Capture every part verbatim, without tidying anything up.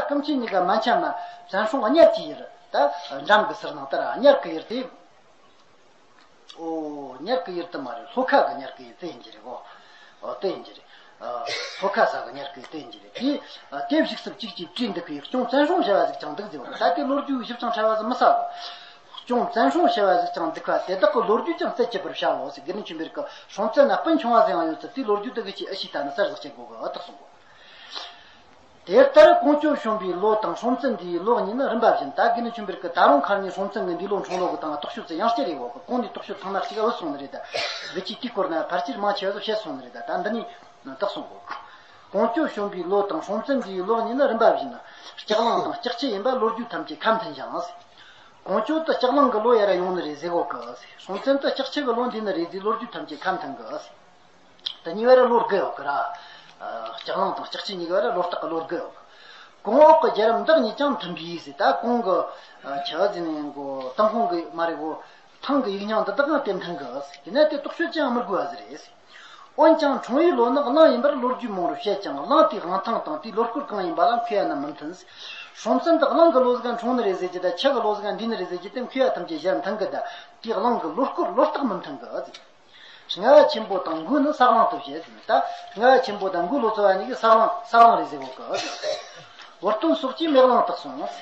ཀུན་མཁྱེན་གཉིས་ཀ་མ་འཆམ་ན་བཙན་སྲུང་གཉལ་གྱི་ཡུལ། ད་འགྲམ་གྱི་ཟུར་ནང་ལྟར་གཉལ་གྱི་ཡུལ་དེ། ཨོ། གཉལ་གྱི་ཡུལ་དུ་མ་རེད། ལྷོ་ཁ་གི་གཉལ་གྱི་ཡུལ་དེ་ཡིན་གྱི་རེད་གོ། ཨོ། དེ་ཡིན་གྱི་རེད། ཨ། ལྷོ་ཁ་ས་གི་གཉལ་གྱི་ཡུལ་དེ་ཡིན་གྱི་རེད། དེ་ཨ། དེ་བཞུགས་སུ་གཅིག་གིས་བྲིས་འདུག་གི། སྐྱོང་བཙན་སྲུང་བྱ་བ་ཟིག་ཀྱང་འདུག་ཟེར་བ། ད་དེ་ལོ་རྒྱུས་ཞིབ་ཅིང་ཕྲ་བ་ཟིག་མི་གསལ་གོ། སྐྱོང་བཙན་སྲུང་བྱ་བ་ཟིག་ཀྱང་འདུག་ག། དེ་དག་གི་ལོ་རྒྱུས་ཀྱང་རྩད་གཅོད་པར་བྱའོ་ཟེར། དགེ་འདུན་ཆོས་འཕེལ་གྱིས། སྲོང་བཙན་ན་སྤུན་ཆུང་བ་ཟིག་ཡང་ཡོད་ཚུལ། དེའི་ལོ་རྒྱུས་དེ་གི་ཆེད་ཨ་ཞེ་ལྟ་ན་གསལ་བཞག་བྱེད་དགོས་གི། ཨ། དག་གསུང་གོ། དེ་ལྟར་ཀོང་ཇོ་བྱོན་པའི་ལོ་དང་སྲོང་བཙན་འདས་པའི་ལོ་གཉིས་ནི་རིམ་པ་བཞིན། ད་དགེ་འདུན་ཆོས་འཕེལ་གྱིས་ད་རུང་ཁ་ཉིན་སྲོང་བཙན་གྱི་འདས་ལོ་འཁྲུངས་ལོ་གི་སྟེང་ལ་རྟོག་དཔྱོད་ཚད་ཡང་བསྐྱར་རེ་བོ་གི། གོང་ནས་རྟོག་དཔྱོད་ཚང་མ་གཅིག་བུད་སོང་ནི་རེད། ད་གི་ཅིག་དེའི་སྐོར་ན་ཕལ་ཆེར་མང་ཆེ་བ་ཚོ་བཤད་སོང་ནི་རེད། ད་འདི་ནས་དག་གསུང་གོ། ཀོང་ཇོ་བྱོན་པའི་ལོ་དང་སྲོང་བཙན་འདས་པའི་ལོ་གཉིས་ནི་རིམ་པ་བཞིན། ལྕགས་གླང་དང་ལྕགས་ཁྱི་ཡིན་པ་ལོ་རྒྱུས་ཐམས་ཅད་ཁ་མཐུན་ཞིང་། ཀོང་ཇོ་དེ་ལྕགས་གླང་གི་ལོ་ཡར་ཡོང་ནི་རེད་ཟེར་གོ་གི། སྲོང་བཙན་དེ་ལྕགས་ཁྱི་གི་ལོ་འདས་ནི་རེད་ཟེར། ལོ་རྒྱུས་ཐམས་ཅད་ཁ་མཐུན་གི། དེ་གཉིས་བར་ལོ་དགུ་ཡོད་གི་ར། ཨ། ལྕགས་གླང་དང་ལྕགས་ཁྱི་གཉིས་ཀའི་བར་ལོ་རྟགས་ཀྱི་ལོ་དགུ་ཡོད་གི། གོང་འོག་གི་བརྒྱུད་རིམ་འདི་གཉིས་ཀྱང་མཐུན་པས་ཟེར། ད་གོང་གི་ཨ། ཆ་ཟིན་ནས་གོ། ཏུན་ཧོང་གི་མ་རེད་གོ། ཐང་གི་ཡིག་རྙིང་འདི་དག་ཡང་དེ་མཐུན་གི། དེ་ན་དེ་རྟོག་དཔྱོད་ཅི་ཡང་མི་དགོས་པ་ཟིག་རེད། འོན་ཀྱང་འཁྲུངས་པའི་ལོ་ནི་གླང་ཡིན་པར་ལོ་རྒྱུས་མང་རུ་བཤད་ཀྱང་། གླང་དེའི་དབང་ཐང་དང་དེའི་ལོ་སྐོར་གང་ཡིན་པ་ལ་མཁས་པ་རྣམས་མི་མཐུན། སྲོང་བཙན་དེ་གླང་གི་ལོ་ཟིག་ག་འཁྲུངས་ནི་རེད་ཟེར་རྒྱུ་དང་། ཁྱི་གི་ལོ་ཟིག་ག་འདས་ནི་རེད་ཟེར་རྒྱུ་དེ་མཁས་པ་ཐམས་ཅད་བཞག་མཐུན་གི། ད་དེའི་གླང་གི་ལོ་སྐོར་ལོ་རྟགས་མི་མཐུན་གི། ལྔ་བ་ཆེན་པོ་དང་མགོ་ནི་ས་གླང་དུ་བཤད་ཟེར། ད་ལྔ་བ་ཆེན་པོ་དང་མགོ་ལོ་ཙཱ་བ་གཉིས་ཀྱིས་ས་གླང་ས་གླང་རེད་ཟེར་གོ་གི། འུར་སྟོན་སོགས་ཀྱིས་མེ་གླང་དག་གསུངས།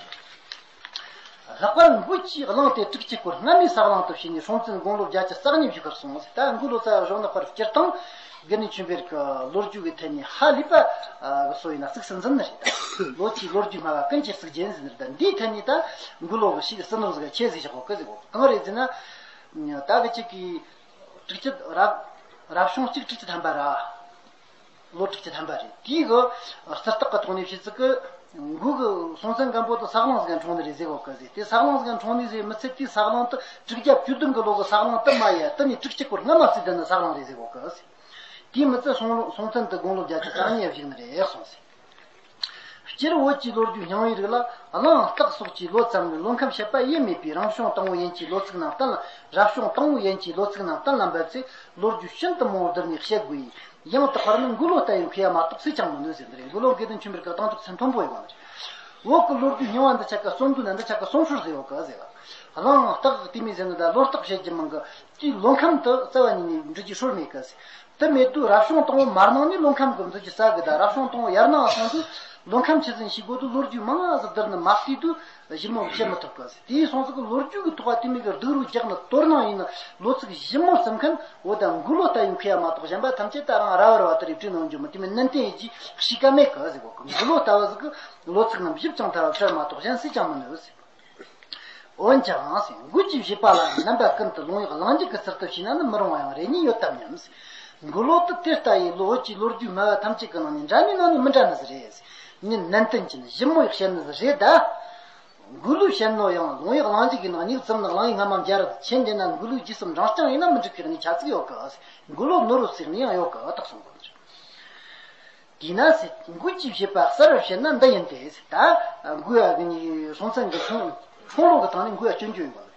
ལྷག་པར་མགོ་བཅུའི་གླང་དེ་དྲུག་ཅུ་སྐོར་སྔ་མའི་ས་གླང་དུ་བྱས་ནས་སྲོང་བཙན་དགུང་ལོ་བརྒྱད་ཅུ་རྩ་གཉིས་བཞུགས་པར་གསུངས། ད་མགོ་ལོ་ཙཱ་བ་གཞོན་ནུ་དཔལ་སྤྱིར་བཏང་དགེ་འདུན་ཆོས་འཕེལ་གྱི་ལོ་རྒྱུས་ཀྱི་ཐད་ནས་ཧ་ལས་པ་གི་སོ་ཡིན་ན་གཙིགས་སུ་འཛིན་ནི་རེད། ད་ལོ་ཆེའི་ལོ་རྒྱུས་སྨྲ་བ་ཀུན་གྱི་གཙིགས་རྒྱན་ཟེར་ནི་རེད། ད་འདིའི་ཐད་ནས་ད་མགོ་ལོག་གི་ཞིག་བསམ་བློ་ཟིག་ཆེ་ཟིག་བཞག་གོ་གི་ཟེར་གོ། གང་རེད་ཟེར་ན། ད་གི་ཅིག་གིས་དྲུག་ཅུ་རབ་རབ་བྱུང་གཅིག་དྲུག་ཅུ་ཐམ་པ་ར། ལོ་དྲུག་ཅུ་ཐམ་པ་རེད། དེའི་གི་རྩི་རྟགས་ཀྱི་ཐོག་ནས་བཤད་ཚུལ་གི། མགོ་གི་སྲོང་བཙན་སྒམ་པོ་དེ་ས་གླང་ཟིག་ག་འཁྲུངས་ནི་རེད་ཟེར་གོ་གི་ཟེར། དེ་ས་གླང་ཟིག་ག་འཁྲུངས་ནི་ཟེར་མི་ཚད། དེའི་ས་གླང་དེ་དྲུག་བརྒྱ་བཅུ་བདུན་གི་ལོ་གི་ས་གླང་དེ་མ་ཡ་དེ་ནས་དྲུག་ཅུ་སྐོར་སྔ་མ་བརྩིས་བསྡད་ནི་ས་གླང་རེད་ཟེར་གོ་གི་ཟེར། དེའི་མི་ཚད་སྲོང་སྲོང་བཙན་དེ་དགུང་ལོ་བརྒྱད་ཅུ་རྩ་གཉིས་བཞུགས་ནི་རེད་གསུངས་ཟེར། སྤྱིར་བོད་ཀྱི་ལོ་རྒྱུས་རྙིང་བའི་རིགས་ལ། གླང་སྟག་སོགས་ཀྱི་ལོ་ཙམ་ལས་ལོ་ཁམས་བཤད་པ་ཡེ་མེད་པས། རབ་བྱུང་དང་པོ་ཡན་ཆད་ལོ་ཚིགས་རྣམས་གཏན་ལ། རབ་བྱུང་དང་པོ་ཡན་ཆད་ལོ་ཚིགས་རྣམས་གཏན་ལ་འབེབས་ཚེ། ལོ་རྒྱུས་ཤིན་ཏུ་མང་བོ་བསྡུར་ནས་བཤད་དགོས་ཡིན། ཡང་དག་པར་ནི་མགོ་ལོག་ལྟ་བུའི་མཁས་པ་མ་གཏོགས་སུས་ཀྱང་མི་ནུས་ཟེར་འདི་རེད། མགོ་ལོག་དགེ་འདུན་ཆོས་འཕེལ་གྱི་གདེང་འཇོག་ཚད་མཐོན་པོ་ཡོད་པ་རེད། བོད་ཀྱི་ལོ་རྒྱུས་རྙིང་བ་འདི་ཆ་ག་རྩོམ་འདུས་ན་འདི་ཆ་ག་རྩོམ་སྲོལ་ཟེར་ཡོད་གི་ཟེར་བ། གླང་སྟག་དེ་མིན་ཟེར་ནི་ད་ལོ་རྟགས་བཤད་རྒྱུ་མང་གི། དེའི་ལོ་ཁམས་དེ་རྩ་བ་ཉིད་ནས་འབྲི་རྒྱུའི་སྲོལ་མེད་གི་ཟེར། དེ་མེད་དུས་རབ་བྱུང་དང་པོ་མར་ནང་ནས་ལོ་ཁམས་ཀྱི་འཛུགས་རྒྱུ་ས་གི། ད་རབ་བྱུང་དང་པོ་ཡར་ནང་སོང་དུས་ལོ་ཁམས་ཆི་ཟིག་ཡིན་ཤེས་དགོས་དུས། ལོ་རྒྱུས་མང་ང་ཟིག་བསྡུར་ནས་མ་བལྟས་དུས་ཞིབ་མོ་བཤད་མི་ཐུབ་གི་ཟེར། དེའི་སོང་ཙང་གི་ལོ་རྒྱུས་ཀྱི་ཐོག་ག་དེ་མོ་གི་སྡུག་རུས་རྒྱག་ནི་དོར་སྣང་ཡིན་ནི། ལོ་ཚིགས་ཞིབ་མོ་བརྩི་མཁན་བོད་ད་མགོ་ལོག་ལྟ་བུའི་མཁས་པ་མ་གཏོགས་གཞན་པ་ཐམས་ཅད་ད་རང་ར་བ་ར་བ་དེ་རེ་བྲིས་གནང་རྒྱུ་མོ་དེ་མོ་ནན་ཏན་ཡིན་གྱི་གཤིས་ཀ་མེད་གི་ཟེར་གོ་གི། མགོ་ལོག་ལྟ་བུ་ཟིག་གི་ལོ་ཚིགས་རྣམས་ཞིབ་ཅིང་ཕྲ་བ་བཤད་མ་གཏོགས་གཞན་སུས་ཀྱང་མི་ནུས་ཟེར། འོན་ཀྱང་ཟེར། མགོ་བཅུའི་བཞེད་པ་ལ་རྣམ་པ་ཀུན་ཏུ་ལུང་ཡིག་གླེང་རྒྱུ་གི་ཚུལ་དུ་བྱས་ན་ནི་མི་རུང་བ་ཡང་རེ་གཉིས་ཡོད་དམ་སྙམ་ཟེར། མགོ་ལོག་ཏུ་དེ་ལྟ་ཡི་ལོ་བོད་ཀྱི་ལོ་རྒྱུས་སྨྲ་བ་ཐམས་ཅད་ཀྱི་ནང་ནས་འདྲ་མིན་ནང་ནས་མི་འདྲ་ནི་ཟིག་རེད་ཟེར། ཉིན་ནན་ཏན་གྱིས་ནི་ཞིབ་མོ་ཡིག་བཤད་ནི་ཟིག་རེད་ད། མགོ་ལོག་བཤད་ནོ་ཡང་ལུང་ཡིག་གླེང་རྒྱུ་གི་ནང་ཉིག་ཙམ་ནི་གླེང་ཡིག་སྔ་མ་འབྱར་རུ་ཆེན་དེ་ན་མགོ་ལོག་རྗེས་གསུམ་འབྲིང་རྐྱང་ཡིན་ན་མི་འགྲིག་གི་ནི་ཆ་ཚིག་ཡོད་གི་ཟེར། མགོ་ལོག་ནོར་བུ་ཟེར་ནི་ཡང་ཡོད་གི་ཨ་དག་གསུང་གི། དེས་ན་ཟེར། མགོ་བཅུའི་བཞེད་པ་གསལ་བར་བཤད་ན་འདི་ཡིན་ཏེ་ཟེར། ད་མགོ་ཡ་གི་ནི་སྲོང་བཙན་གྱི་འཁྲུངས་འཁྲུངས་ལོ་གི་སྟེང་ནས་མགོ་ཡ་སྐྱོན་བརྗོད་ཡིན་པ་རེད།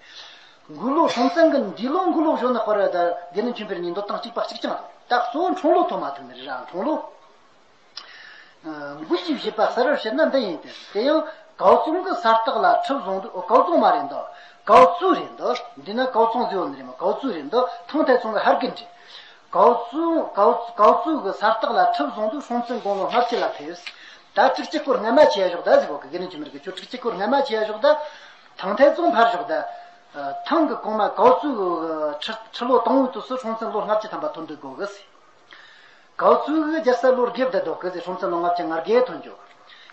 མགོ་ལོག་སྲོང་བཙན་གྱི་འདས་ལོ་མགོ་ལོག་གཞོན་ནུ་དཔལ་ར་དང་དགེ་འདུན་ཆོས་འཕེལ་གཉིས་འདོད་སྟངས་གཅིག་པ་གཅིག་རྐྱང་རེད། ད་གཙོ་བོ་འཁྲུངས་ལོ་ཐོན་མ་ཐུབ་ནི་རེད་ར། འཁྲུངས་ལོ། མགོ་བཅུའི་བཞེད་པ་གསལ་བར་བཤད་ན་འདི་ཡིན་ཏེ། དེ་ཡང་ཀའོ་ཙུང་གི་ས་སྟག་ལ་ཁྲི་བཟུང་དུས། ཨོ། ཀའོ་ཙུང་མ་རེད་འདུག་ཀའོ་ཙུའུ་རེད་འདུག་འདི་ན་ཀའོ་ཙུང་ཟེར་བ་ནི་རེད་མ། ཀའོ་ཙུའུ་རེད་འདུག་ཐང་ཐའི་ཙུང་གི་ཕ་རྒན་རེད། ཀའོ་ཙུའུ་ཀའོ་ཀའོ་ཙུའུ་གི་ས་སྟག་ལ་ཁྲི་བཟུང་དུས་སྲོང་བཙན་དགུང་ལོ་ལྔ་བཅུ་ལ་ཕེབས། ད་དྲུག་ཅུ་སྐོར་སྔ་མ་ཆེ་ཡ་ཞོག་ད་ཟེར་གོ་གི། དགེ་འདུན་ཆོས་འཕེལ་གྱིས་ཁྱོད་དྲུག་ཅུ་སྐོར་སྔ་མ་ཆེ་ཡ་ཞོག་ད། ཐང་ཐའི་ཙུང་ཕར་ཞོག་ད། ཐང་གི་གོང་མ་ཀའོ་ཙུའུ་གི་ཁྲི་ཁྲི་ལོ་དང་པོའི་དུས་སུ་སྲོང་བཙན་ལོ་ལྔ་བཅུ་ཐམ་པ་ཐོན་འདུག་གོ་གི་ཟེར། ཀའོ་ཙུའུ་གི་རྒྱལ་ས་ལོ་དགུ་བསྡད་འདུག་གི་ཟེར། སྲོང་བཙན་ལོ་ལྔ་བཅུ་ང་དགུ་ཐོན་འགྱོ།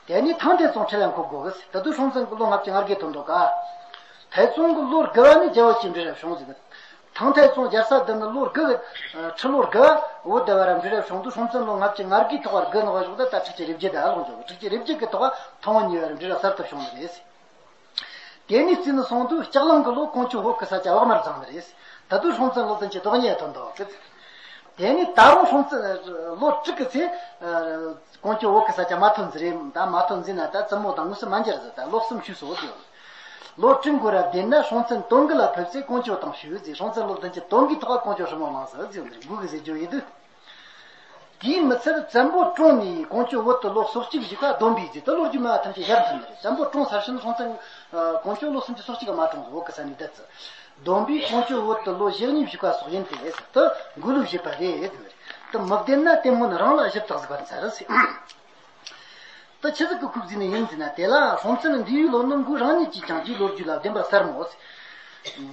དེ་ནས་ཐང་ཐའི་ཙུང་ཁྲི་ལ་འཁོད་དགོས་གི་ཟེར། ད་དུང་སྲོང་བཙན་གྱི་ལོ་ལྔ་བཅུ་ང་དགུ་ཐོན་འདུག་ག་ཐའི་ཙུང་གི་ལོ་དགུ་བ་ནས་རྒྱལ་པོ་ཆེ་འབྲི་རབ་བྱུང་ཟེར་གི། ཐང་ཐའི་ཙུང་རྒྱལ་ས་བསྡད་ནི་ལོ་དགུ་གི་ཁྲི་ལོ་དགུ་བ་བོད་བསྡད་པ་ར་འབྲི་རབ་བྱུང་དུས་སྲོང་བཙན་ལོ་ལྔ་བཅུ་ང་དགུའི་ཐོག་བར་དགུ་ནག་བ་ཞོག་ད། ད་དྲུག་ཅུ་རེ་བརྒྱད་ད་ལོག་འགྱོ་གི། དྲུག་ཅུ་རེ་བརྒྱད་གི་ཐོག་ཐང་བོ་ཉེ་བར་འབྲི་རབ་གསར་དུ་བྱུང་ནི་རེད་ཟེར། དེ་ནས་བརྩིས་ནས་སོང་དུས་ལྕགས་གླང་གི་ལོ་ཀོང་ཇོ་བོད་ཀྱི་ས་ཆ་བག་མར་བརྫངས་ནི་རེད། ད་དུང་སྲོང་བཙན་ལོ་བདུན་ཅུ་དོན་གཉིས་ཐོན་འདུག་གི། དེ་ནས་ད་རུང་སྲོང་བཙན་ལོ་དྲུག་གི་ཚེ་ཀོང་ཇོ་བོད་ཀྱི་ས་ཆ་མ་ཐོན་ཟེར་རེད། ད་མ་ཐོན་ཟེར་ན་ད་བཙུན་མོ་དང་དངོས་སུ་མ་མཇལ་ཟེར། ད་ལོ་གསུམ་ཤུལ་སོང་ཟེར། ལོ་དྲུག་འགོར་ར་བསྡད་ན་སྲོང་བཙན་དོན་དགུ་ལ་ཕེབས་ཚེ་ཀོང་ཇོ་དང་ཞུས་ཟེར། སྲོང་བཙན་ལོ་བདུན་ཅུ་དོན་དགུའི་ཐོག་ཀོང་ཇོ་ཧྲིལ་མོ་བླངས་ཟེར་ཟེར་ནས་མགོ་གི་ཟེར་རྒྱུ་ཡིན་དུས། དེའི་མི་ཚད་བཙན་པོ་གྲོངས་ནས་ཀོང་ཇོ་བོད་དུ་ལོ་སོ་གཅིག་བཞུགས་པ་བསྡོམས་པས་ཟེར་དུས་ལོ་རྒྱུས་མ་ཐམས་ཅད་ཡར་འཐེན་ནི་རེད། བཙན་པོ་གྲོངས་ཚར་ཕྱིན་སྲོང་བཙན་ཨ་ཀོང་ཇོ་ལོ་སུམ་ཅུ་སོ་གཅིག་ག་མ་གྲོངས་ཟེར། བོད་གི་ས་ནས་བསྡད་ཚེ། བསྡོམས་པས་ཀོང་ཇོ་བོད་དུ་ལོ་བཞི་གཉིས་བཞུགས་པ་སོགས་ཡིན་ཏེ་ཟེར་དུས་མགོ་ལོག་བཞེད་པ་རེད་ཟེར་ནི་རེད། དེ་མི་བདེན་ན་དེ་སྔོན་རང་ལ་ཞིབ་ཏུ་གཟིགས་པར་འཚལ་ཟེར། དེ་ཆི་ཟིག་གི་ཁུག་ཟིག་ནས་ཡིན་ཟེར་ན། དེ་ལ་སྲོང་བཙན་འདས་པའི་ལོ་ནི་མགོའི་རང་ཉིད་ཀྱིས་ཀྱང་རྒྱའི་ལོ་རྒྱུས་ལ་བདེན་པར་གསལ་མོད།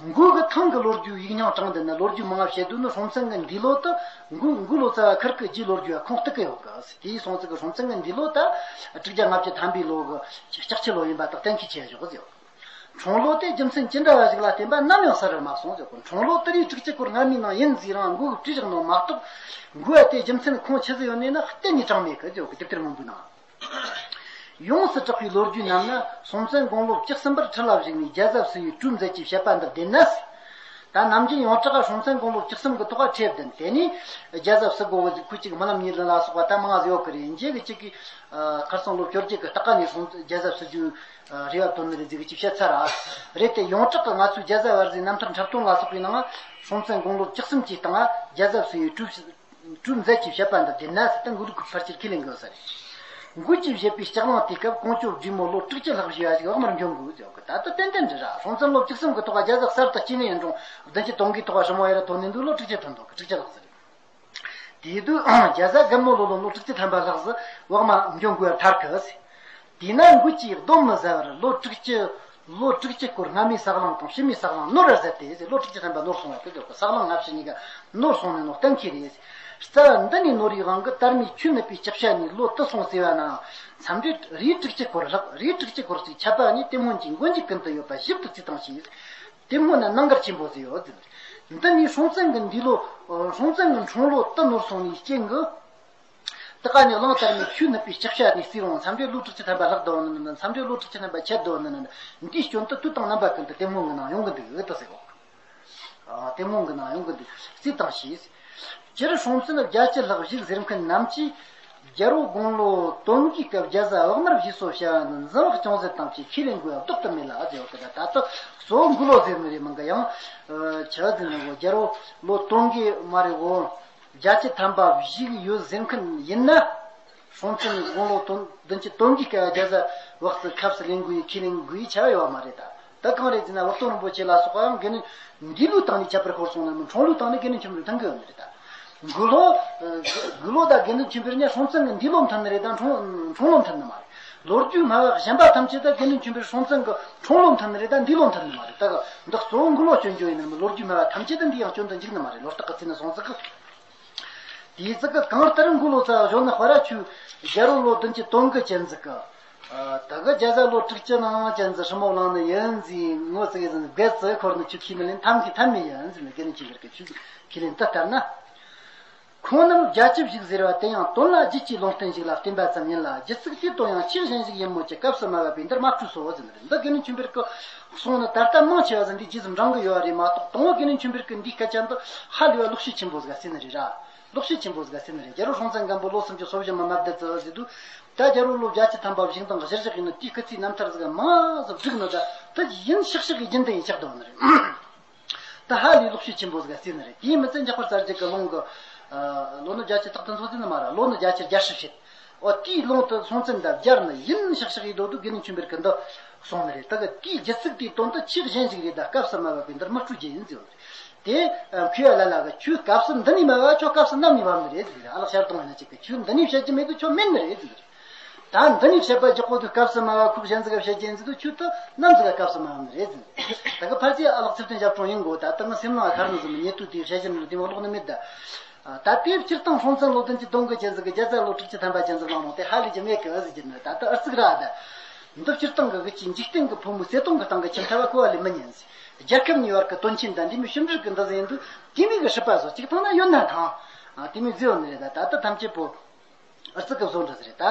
མགོ་གི་ཐང་གི་ལོ་རྒྱུས་ཡིག་རྙིང་དྲངས་འདི་ན་ལོ་རྒྱུས་མང་བ་བཤད་དུས་ནི། སྲོང་བཙན་གྱི་འདས་ལོ་དེ་མགོ་མགོ་ལོ་ཙཱ་བ་ཁིར་གི་རྒྱའི་ལོ་རྒྱུས་ལ་ཁུངས་གཏུག་གི་ཡོད་གི། དེའི་སོང་ཙི་གི་སྲོང་བཙན་གྱི་འདས་ལོ་དེ་དྲུག་བརྒྱ་ལྔ་བཅུ་ཐམ་པའི་ལོ་གི་ལྕགས་ཁྱི་ལོ་ཡིན་པ་དག་གཏན་འཁེལ་བྱས་བཞག་ཟེར། འཁྲུངས་ལོ་དེ་རྒྱུ་མཚན་ཅི་འདྲ་བ་ཞིག་ལ་བརྟེན་པ་ནམ་ཡང་གསལ་རུ་མ་སོང་ཟེར་གི། འཁྲུངས་ལོ་དེ་རེས་དྲུག་ཅུ་སྐོར་སྔ་མའི་ནང་ཡིན་ཟེར་རང་མགོ་གི་བྲིས་བཞག་ནོ་མ་གཏོགས། མགོ་བ་དེ་རྒྱུ་མཚན་ཁུངས་ཆི་ཟིག་ཡོད་ནས་ན་གཏན་ནས་དྲངས་མེད་གི་ཟེར་གི། དེབ་ཐེར་སྔོན་པོའི་ནང་། ཡོངས་སུ་གྲགས་པའི་ལོ་རྒྱུས་རྣམས་ན། སྲོང་བཙན་དགུང་ལོ་བཅུ་གསུམ་པར་ཁྲི་ལ་བཞུགས་ནས་རྒྱལ་ཟབ་སྲིད་པའི་གྲོས་མཛད་ཅེས་བཤད་པ་འདི་བདེན་ན། ད་ནམ་རྒྱུན་ཡོངས་གྲགས་སྲོང་བཙན་དགུང་ལོ་བཅུ་གསུམ་གྱི་ཐོག་ཁྲི་བདུན། དེ་ནས་རྒྱལ་ཟབ་སྲིད་དགོ་བ་ཟིག་ཁུ་གཅིག་རྨི་ལམ་ཉིད་ལ་ལ་སོགས་པ་ད་མང་ང་ཟིག་ཡོད་གི་རེད། འཇིག་གི་གཅིག་གིས་ཁར་སང་ལོ་བཅོ་བརྒྱད་ཀྱི་སྟག་ཀ་ནས་སོང་རྒྱལ་ཟབ་སྲིད་རྒྱུའི་རེ་བ་བཏོན་ནི་རེད་ཟིག་གི་ཅིག་བཤད་ཚར་ར། རེད་དེ་ཡོངས་གྲགས་ཀྱི་ང་ཚོའི་རྒྱལ་ཟབ་བར་ཟིག་རྣམ་ཐར་འཁྲབ་སྟོན་ལ་སོགས་པའི་ནང་སྲོང་བཙན་དགུང་ལོ་བཅུ་གསུམ་གྱི་སྟེང་ལ་རྒྱལ་ཟབ་སྲིད་པའི་གྲོས། གྲོས་མཛད་ཅེས་བཤད་པ་འདི་བདེན་ན་ཟེར་ཏེ་མགོ་ལོག་གི་ཕལ་ཆེར་ཁས་ལེན་དགོས་ས་རེད། མགོ་བཅུས་བཞེད་པའི་ལྕགས་གླང་དེའི་སྐབས་ཀོང་ཇོ་བགྲེས་མོ་ལོ་དྲུག་ཅུ་ལྷག་བཞེས་པ་ཞིག་བག་མར་འགྱོ་དགོས་ཟེར་གི། ད་ལྟ་ཏན་ཏན་རེད་ར། སྲོང་བཙན་ལོ་བཅུ་གསུམ་གི་ཐོག་རྒྱལ་ཟབ་གསར་དུ་སྐྱེས་ནས་འགྲོ། བདུན་ཅུ་དོན་དགུའི་ཐོག་ཧྲིལ་མོ་ཡར་ཐོན་ནས་འདུག་ལོ་དྲུག་ཅུ་ཐོན་འདུག་གི། དྲུག་ཅུ་ལྷག་ཟེར། དེའི་དུས་རྒྱལ་ཟབ་རྒན་མོ་ལོ་ལོན་ལོ་དྲུག་ཅུ་ཐམ་པ་ལྷག་ཟིག་བག་མ་འགྱོ་དགོས་པར་ཐལ་གི་ཟེར། དེས་ན་མགོ་བཅུས་གདོན་མི་ཟ་བར་ལོ་དྲུག་ཅུ། ལོ་དྲུག་ཅུ་སྐོར་སྔ་མའི་ས་གླང་དང་ཕྱི་མའི་ས་གླང་ནོར་བར་ཟད་དེ་ཟེར། ལོ་དྲུག་ཅུ་ཐམ་པ་ནོར་སོང་བ་དེ་ཟེར་གི། ས་གླང་སྔ་ཕྱི་གཉིས་ཀ་ནོར་སོང་ནས་ནོར་གཏན་འཁེལ་རེད་ཟེར། རྩ་བ་འདི་ནས་ནོར་བའི་དབང་གིས་དར་མའི་ཆོས་ནུབ་པའི་ལྕགས་བྱ་ནས་ལོ་དུ་སོང་ཟེར་བ་ན། མཚམས་རེ་རེས་དྲུག་ཅུ་སྐོར་ལྷག་རེས་དྲུག་ཅུ་སྐོར་ཅིག་ཆད་པ་ནས་དེ་སྔོན་གྱི་མགོ་མཇུག་ཀུན་ཏུ་ཡོད་པ་ཞིབ་ཏུ་རྩིས་དང་ཞེས། དེ་སྔོན་ན་གནད་འགག་ཆེན་པོ་ཟིག་ཡོད་ཟེར། འདི་ནི་སྲོང་བཙན་གྱི་འདས་ལོ། སྲོང་བཙན་གྱི་འཁྲུངས་ལོ་དུ་ནོར་སོང་བའི་རྐྱེན་གྱིས། དེ་ག་ནས་གླང་དར་མའི་ཆོས་ནུབ་པའི་ལྕགས་བྱ་ནས་བརྩིས་རུང་མཚམས་རེ་ལོ་དྲུག་ཅུ་ཐམ་པ་ལྷག་འདུག་ནི་ནི། མཚམས་རེ་ལོ་དྲུག་ཅུ་ཐམ་པ་ཆད་འདུག་ནི་ནི། འདིའི་སྐྱོན་དེ་དུས་དང་རྣམ་པ་ཀུན་ཏུ་དེ་སྔོན་གྱི་ནང་ཡོང་གི་འདུག་ཡོད་དོ་ཟེར་གོ། ཨ། དེ་སྔོན་གྱི་ནང་ཡོང་གི་འདུག་རྩིས་དང་ཞེས། སྤྱིར་སྲོང་བཙན་བརྒྱད་ཅུ་ལྷག་བཞུགས་ཟེར་མཁན་རྣམས་ཀྱིས་རྒྱལ་པོ་དགུང་ལོ་དོན་དགུའི་སྐབས་རྒྱལ་ཟབ་བག་མར་བཞེས་སོ་བྱ་བ་ནི་འཛིན་བག་ཅུང་ཟད་དང་བཅས་ཁས་ལེན་དགོས་པ་ལྡོག་ཏུ་མེད་ལ་ཟེར་བ་དེ་ལ། ད་ལྟ་གཙོ་བོ་མགོ་ལོག་ཟེར་ནི་རེད་མིན་གི། ཡང་ཆ་ཟིན་ནི་གོ། རྒྱལ་པོ་ལོ་དོན་དགུ་མ་རེད་གོ། བརྒྱད་ཅུ་ཐམ་པ་བཞུགས་ཡོད་ཟེར་མཁན་ཡིན་ན། སྲོང་བཙན་དགུང་ལོ་དོན་བདུན་ཅུ་དོན་དགུའི་སྐབས་རྒྱལ་ཟབ་བག་ཚོ་ཁབ་སུ་ལེན་དགོས་ཡི་ཁས་ལེན་དགོས་ཡི་ཆ་ཡོད་མ་རེད་ད། ད་གང་རེད་ཟེར་ན། འུ་སྟོན་རིན་པོ་ཆེ་ལ་སོགས་པའང་དགེ་འདུན་འདས་ལོའི་སྟེང་ནས་ཁྱད་པར་ཤོར་སོང་ན་མིན། འཁྲུངས་ལོའི་སྟེང་ནས་དགེ་འདུན་ཆོས་འཕེལ་མཐུན་གི་ཡོད་ནི་རེད་ད། མགོ་ལོག་མགོ་ལོག་དང་དགེ་འདུན་ཆོས་འཕེལ་གཉིས་སྲོང་བཙན་གྱི་འདས་ལོ་མཐུན་ནི་རེད་ད། འཁྲུངས་འཁྲུངས་ལོ་མཐུན་ནི་མ་རེད། ལོ་རྒྱུས་སྨྲ་བ་གཞན་པ་ཐམས་ཅད་ད་དགེ་འདུན་ཆོས་འཕེལ་སྲོང་བཙན་གྱི་འཁྲུངས་ལོ་མཐུན་ནི་རེད་ད། འདས་ལོ་མཐུན་ནི་མ་རེད་ད། འདི་འདི་གཙོ་བོ་མགོ་ལོག་སྐྱོན་བརྗོད་ཡིན་ནི་མིན། ལོ་རྒྱུས་སྨྲ་བ་ཐམས་ཅད་ད་འདི་ཡང་སྐྱོན་དུ་འཇུག་ནི་མ་རེད། ལོ་རྟགས་ཀྱི་རྩིས་ནི་སོང་ཙི་གི། དེའི་ཙི་གི་གང་ལྟར་མགོ་ལོག་ཙ་གཞོན་ནི་ཧོ་ར་ཆུ་རྒྱལ་པོ་ལོ་བདུན་ཅུ་དོན་དགུ་ཅན་ཟིག་གི། ཨ། ད་གི་རྒྱལ་ཟབ་ལོ་དྲུག་ཅུ་ནང་ཅན་ཟིག་ཧྲི་མོ་བླངས་ནི་ཡིན་ཟིག་ངོ་ཙི་གི་ཟིན་བེད་ཙི་འཁོར་ནི་ཆུ་ཁས་མི་ལེན། ཐམ་གི་ཐམ་མི་ཡིན་ཟིག་ནི་དགེ་འདུན་ཆོས་འཕེལ་གི་ཆུ་ཁས་ལེན་དུ་ལྟར་ན། ཁོང་རྣམས་རྒྱ་ཆུ་བཞུགས་ཟེར་བ་དེ་ཡང་དོན་ལ་རྒྱུད་ཀྱི་ལུང་བསྟན་ཞིག་ལ་བརྟེན་པ་ཙམ་ཡིན་ལ། རྒྱུད་ཚིག་དེའི་དོན་ཡང་ཆོས་གཞན་ཞིག་ཡིན་མོད་ཀྱི་སྐབས་སུ་སྨྲ་བ་པས་འདིར་མ་སྤྲོས་སོ་ཟེར་ནི་རེད། འདི་དགེ་འདུན་ཆོས་འཕེལ་གྱི་གསུང་ནི་ད་ལྟ་མང་ཆེ་བ་ཟིག་འདིའི་རྗེས་སུ་འབྲང་གི་ཡོད་རེད་མ་གཏོགས། དང་པོ་དགེ་འདུན་ཆོས་འཕེལ་གྱི་འདིའི་སྐད་ཆ་འདི་ཧ་ལས་པ་ལོག་ཤེས་ཆེན་པོ་ཟིག་ག་ཟེར་ནི་རེད་ར། ལོག་ཤེས་ཆེན་པོ་ཟིག་ག་ཟེར་ནི་རེད། རྒྱལ་པོ་སྲོང་བཙན་སྒམ་པོ་ལོ་སུམ་ཅུ་སོ་བཞི་མ་མ་བསྡད་ཙི་ཟེར་དུས། ད་རྒྱལ་པོ་ལོ་བརྒྱད་ཅུ་ཐམ་པ་བཞུགས་སྟངས་གཞིར་བཞག་ཡིན་ན། དེའི་སྐུ་ཚེའི་རྣམ་ཐར་ཟིག་མ་ཟིག་བསྒྲིགས་ནི་ད་ད་ཡིན་ཤག་ཤག་གི་རྒྱུན་ལྡན་ཡིན་ཆགས་འདུག་ནི་རེད། ད་ཧ་ལས་ལོག་ཤེས་ཆེན་པོ་ཟིག་ག་ཟེར་ནི་རེད། དེའི་མི་ཚད་འཇམ་དཔལ་གསལ་རྒྱལ་གྱི་ལུང་གི། ཨ། ལོ་ནི་བརྒྱད་ཅུ་རྟག་ཏུ་འཚོ་ཟེར་ནི་མ་རེད། ལོ་ནི་བརྒྱད་ཅུ་གྱ་བཞི་བྱེད། འོ། དེའི་ལུང་དུ་སྲོང་བཙན་དང་སྦྱར་ནི་ཡིན་ཤག་ཤག་ཡིན་དོ་དུ་དགེ་འདུན་ཆོས་འཕེལ་གྱིས་འདི་གསུངས་ནི་རེད། ད་གི་དེའི་རྒྱུད་ཚིག་དེའི་དོན་དུ་ཆོས་གཞན་ཞིག་རེད་ད། སྐབས་སུ་སྨྲ་བ་པས་འདིར་མ་སྤྲོས་རྒྱུ་ཡིན་ཟེར་བ་རེད། དེ་མཁས་པ་ལ་ལ་གིས་ཁྱོད་སྐབས་སུ་འདི་ནས་སྨྲ་བ། ཁྱོད་སྐབས་སུ་གནམ་ནས་སྨྲ་ནི་རེད་ཟེར། ཨ་ལགས་ཤར་གདོང་ཡིན་ན་གཅིག་གིས་ཁྱོད་འདི་ནས་བཤད་རྒྱུ་མེད་དུ་ཁྱོད་མེད་ནི་རེད་ཟེར། ད་འདི་ནས་བཤད་པ་རྒྱག་གོ་དུས་སྐབས་སུ་སྨྲ་བ་ཁོག་གཞན་ཟིག་ག་བཤད་རྒྱུ་ཡིན་ཟེར་དུས། ཁྱོད་ད་གནམ་ཟིག་ག་སྐབས་སུ་སྨྲ་བ་ནི་རེད་ཟེར། ད་གི་ཕལ་ཆེར་ཨ་ལགས་ཚེ་བརྟན་ཞབས་དྲུང་ཡིན་དགོ། ད་ལྟ་ང་སེམས་ནང་ཁར་ནི་ཟིག་མི་ཉེ་དུ་དེ་བཤད་རྒྱུ་ནི་དེ་མ་ལོག་ནི་མེད་ད། ད་ལྟའི་སྤྱིར་བཏང་སྲོང་བཙན་ལོ་བདུན་ཅུ་དོན་དགུ་ཅན་ཟིག་གི་རྒྱལ་ཚ་ལོ་དྲུག་ཅུ་ཐམ་པ་ཅན་ཟིག་བླངས་ནོ་དེ་ཧ་ལས་ཀྱི་མེད་གི་ཟེར་གྱི་ནི། ད་ལྟ་ཨུ་ཚུགས་ར་ད། འདི་སྤྱིར་བཏང་གི་གི་ཅི་འཇིག་རྟེན་གྱི་ཕོ་མོའི་བརྩེ་དུང་གི་སྟེང་གི་ཁྱིམ་ཐབ་པ་གོ་བ་ལས་མི་ཉན་ཟེར། རྒྱལ་ཁབ་གཉིས་བར་གྱི་དོན་ཆེན་དང་འདི་མོའི་ཕྱི་འབྲེལ་གྱི་འདི་ཟིག་ཡིན་དུས། དེ་མོ་གི་སྲིད་པ་ཟོ་གཅིག་ཐང་ན་ཡོད་ན་ཐང་། ཨ། དེ་མོ་ཟིག་ཡོད་ནི་རེད། ད་ད་ལྟ་ཐམས་ཅད་པོ། ཨུ་ཚུགས་གི་བཟོ་འདྲ་ཟིག་རེད་ད།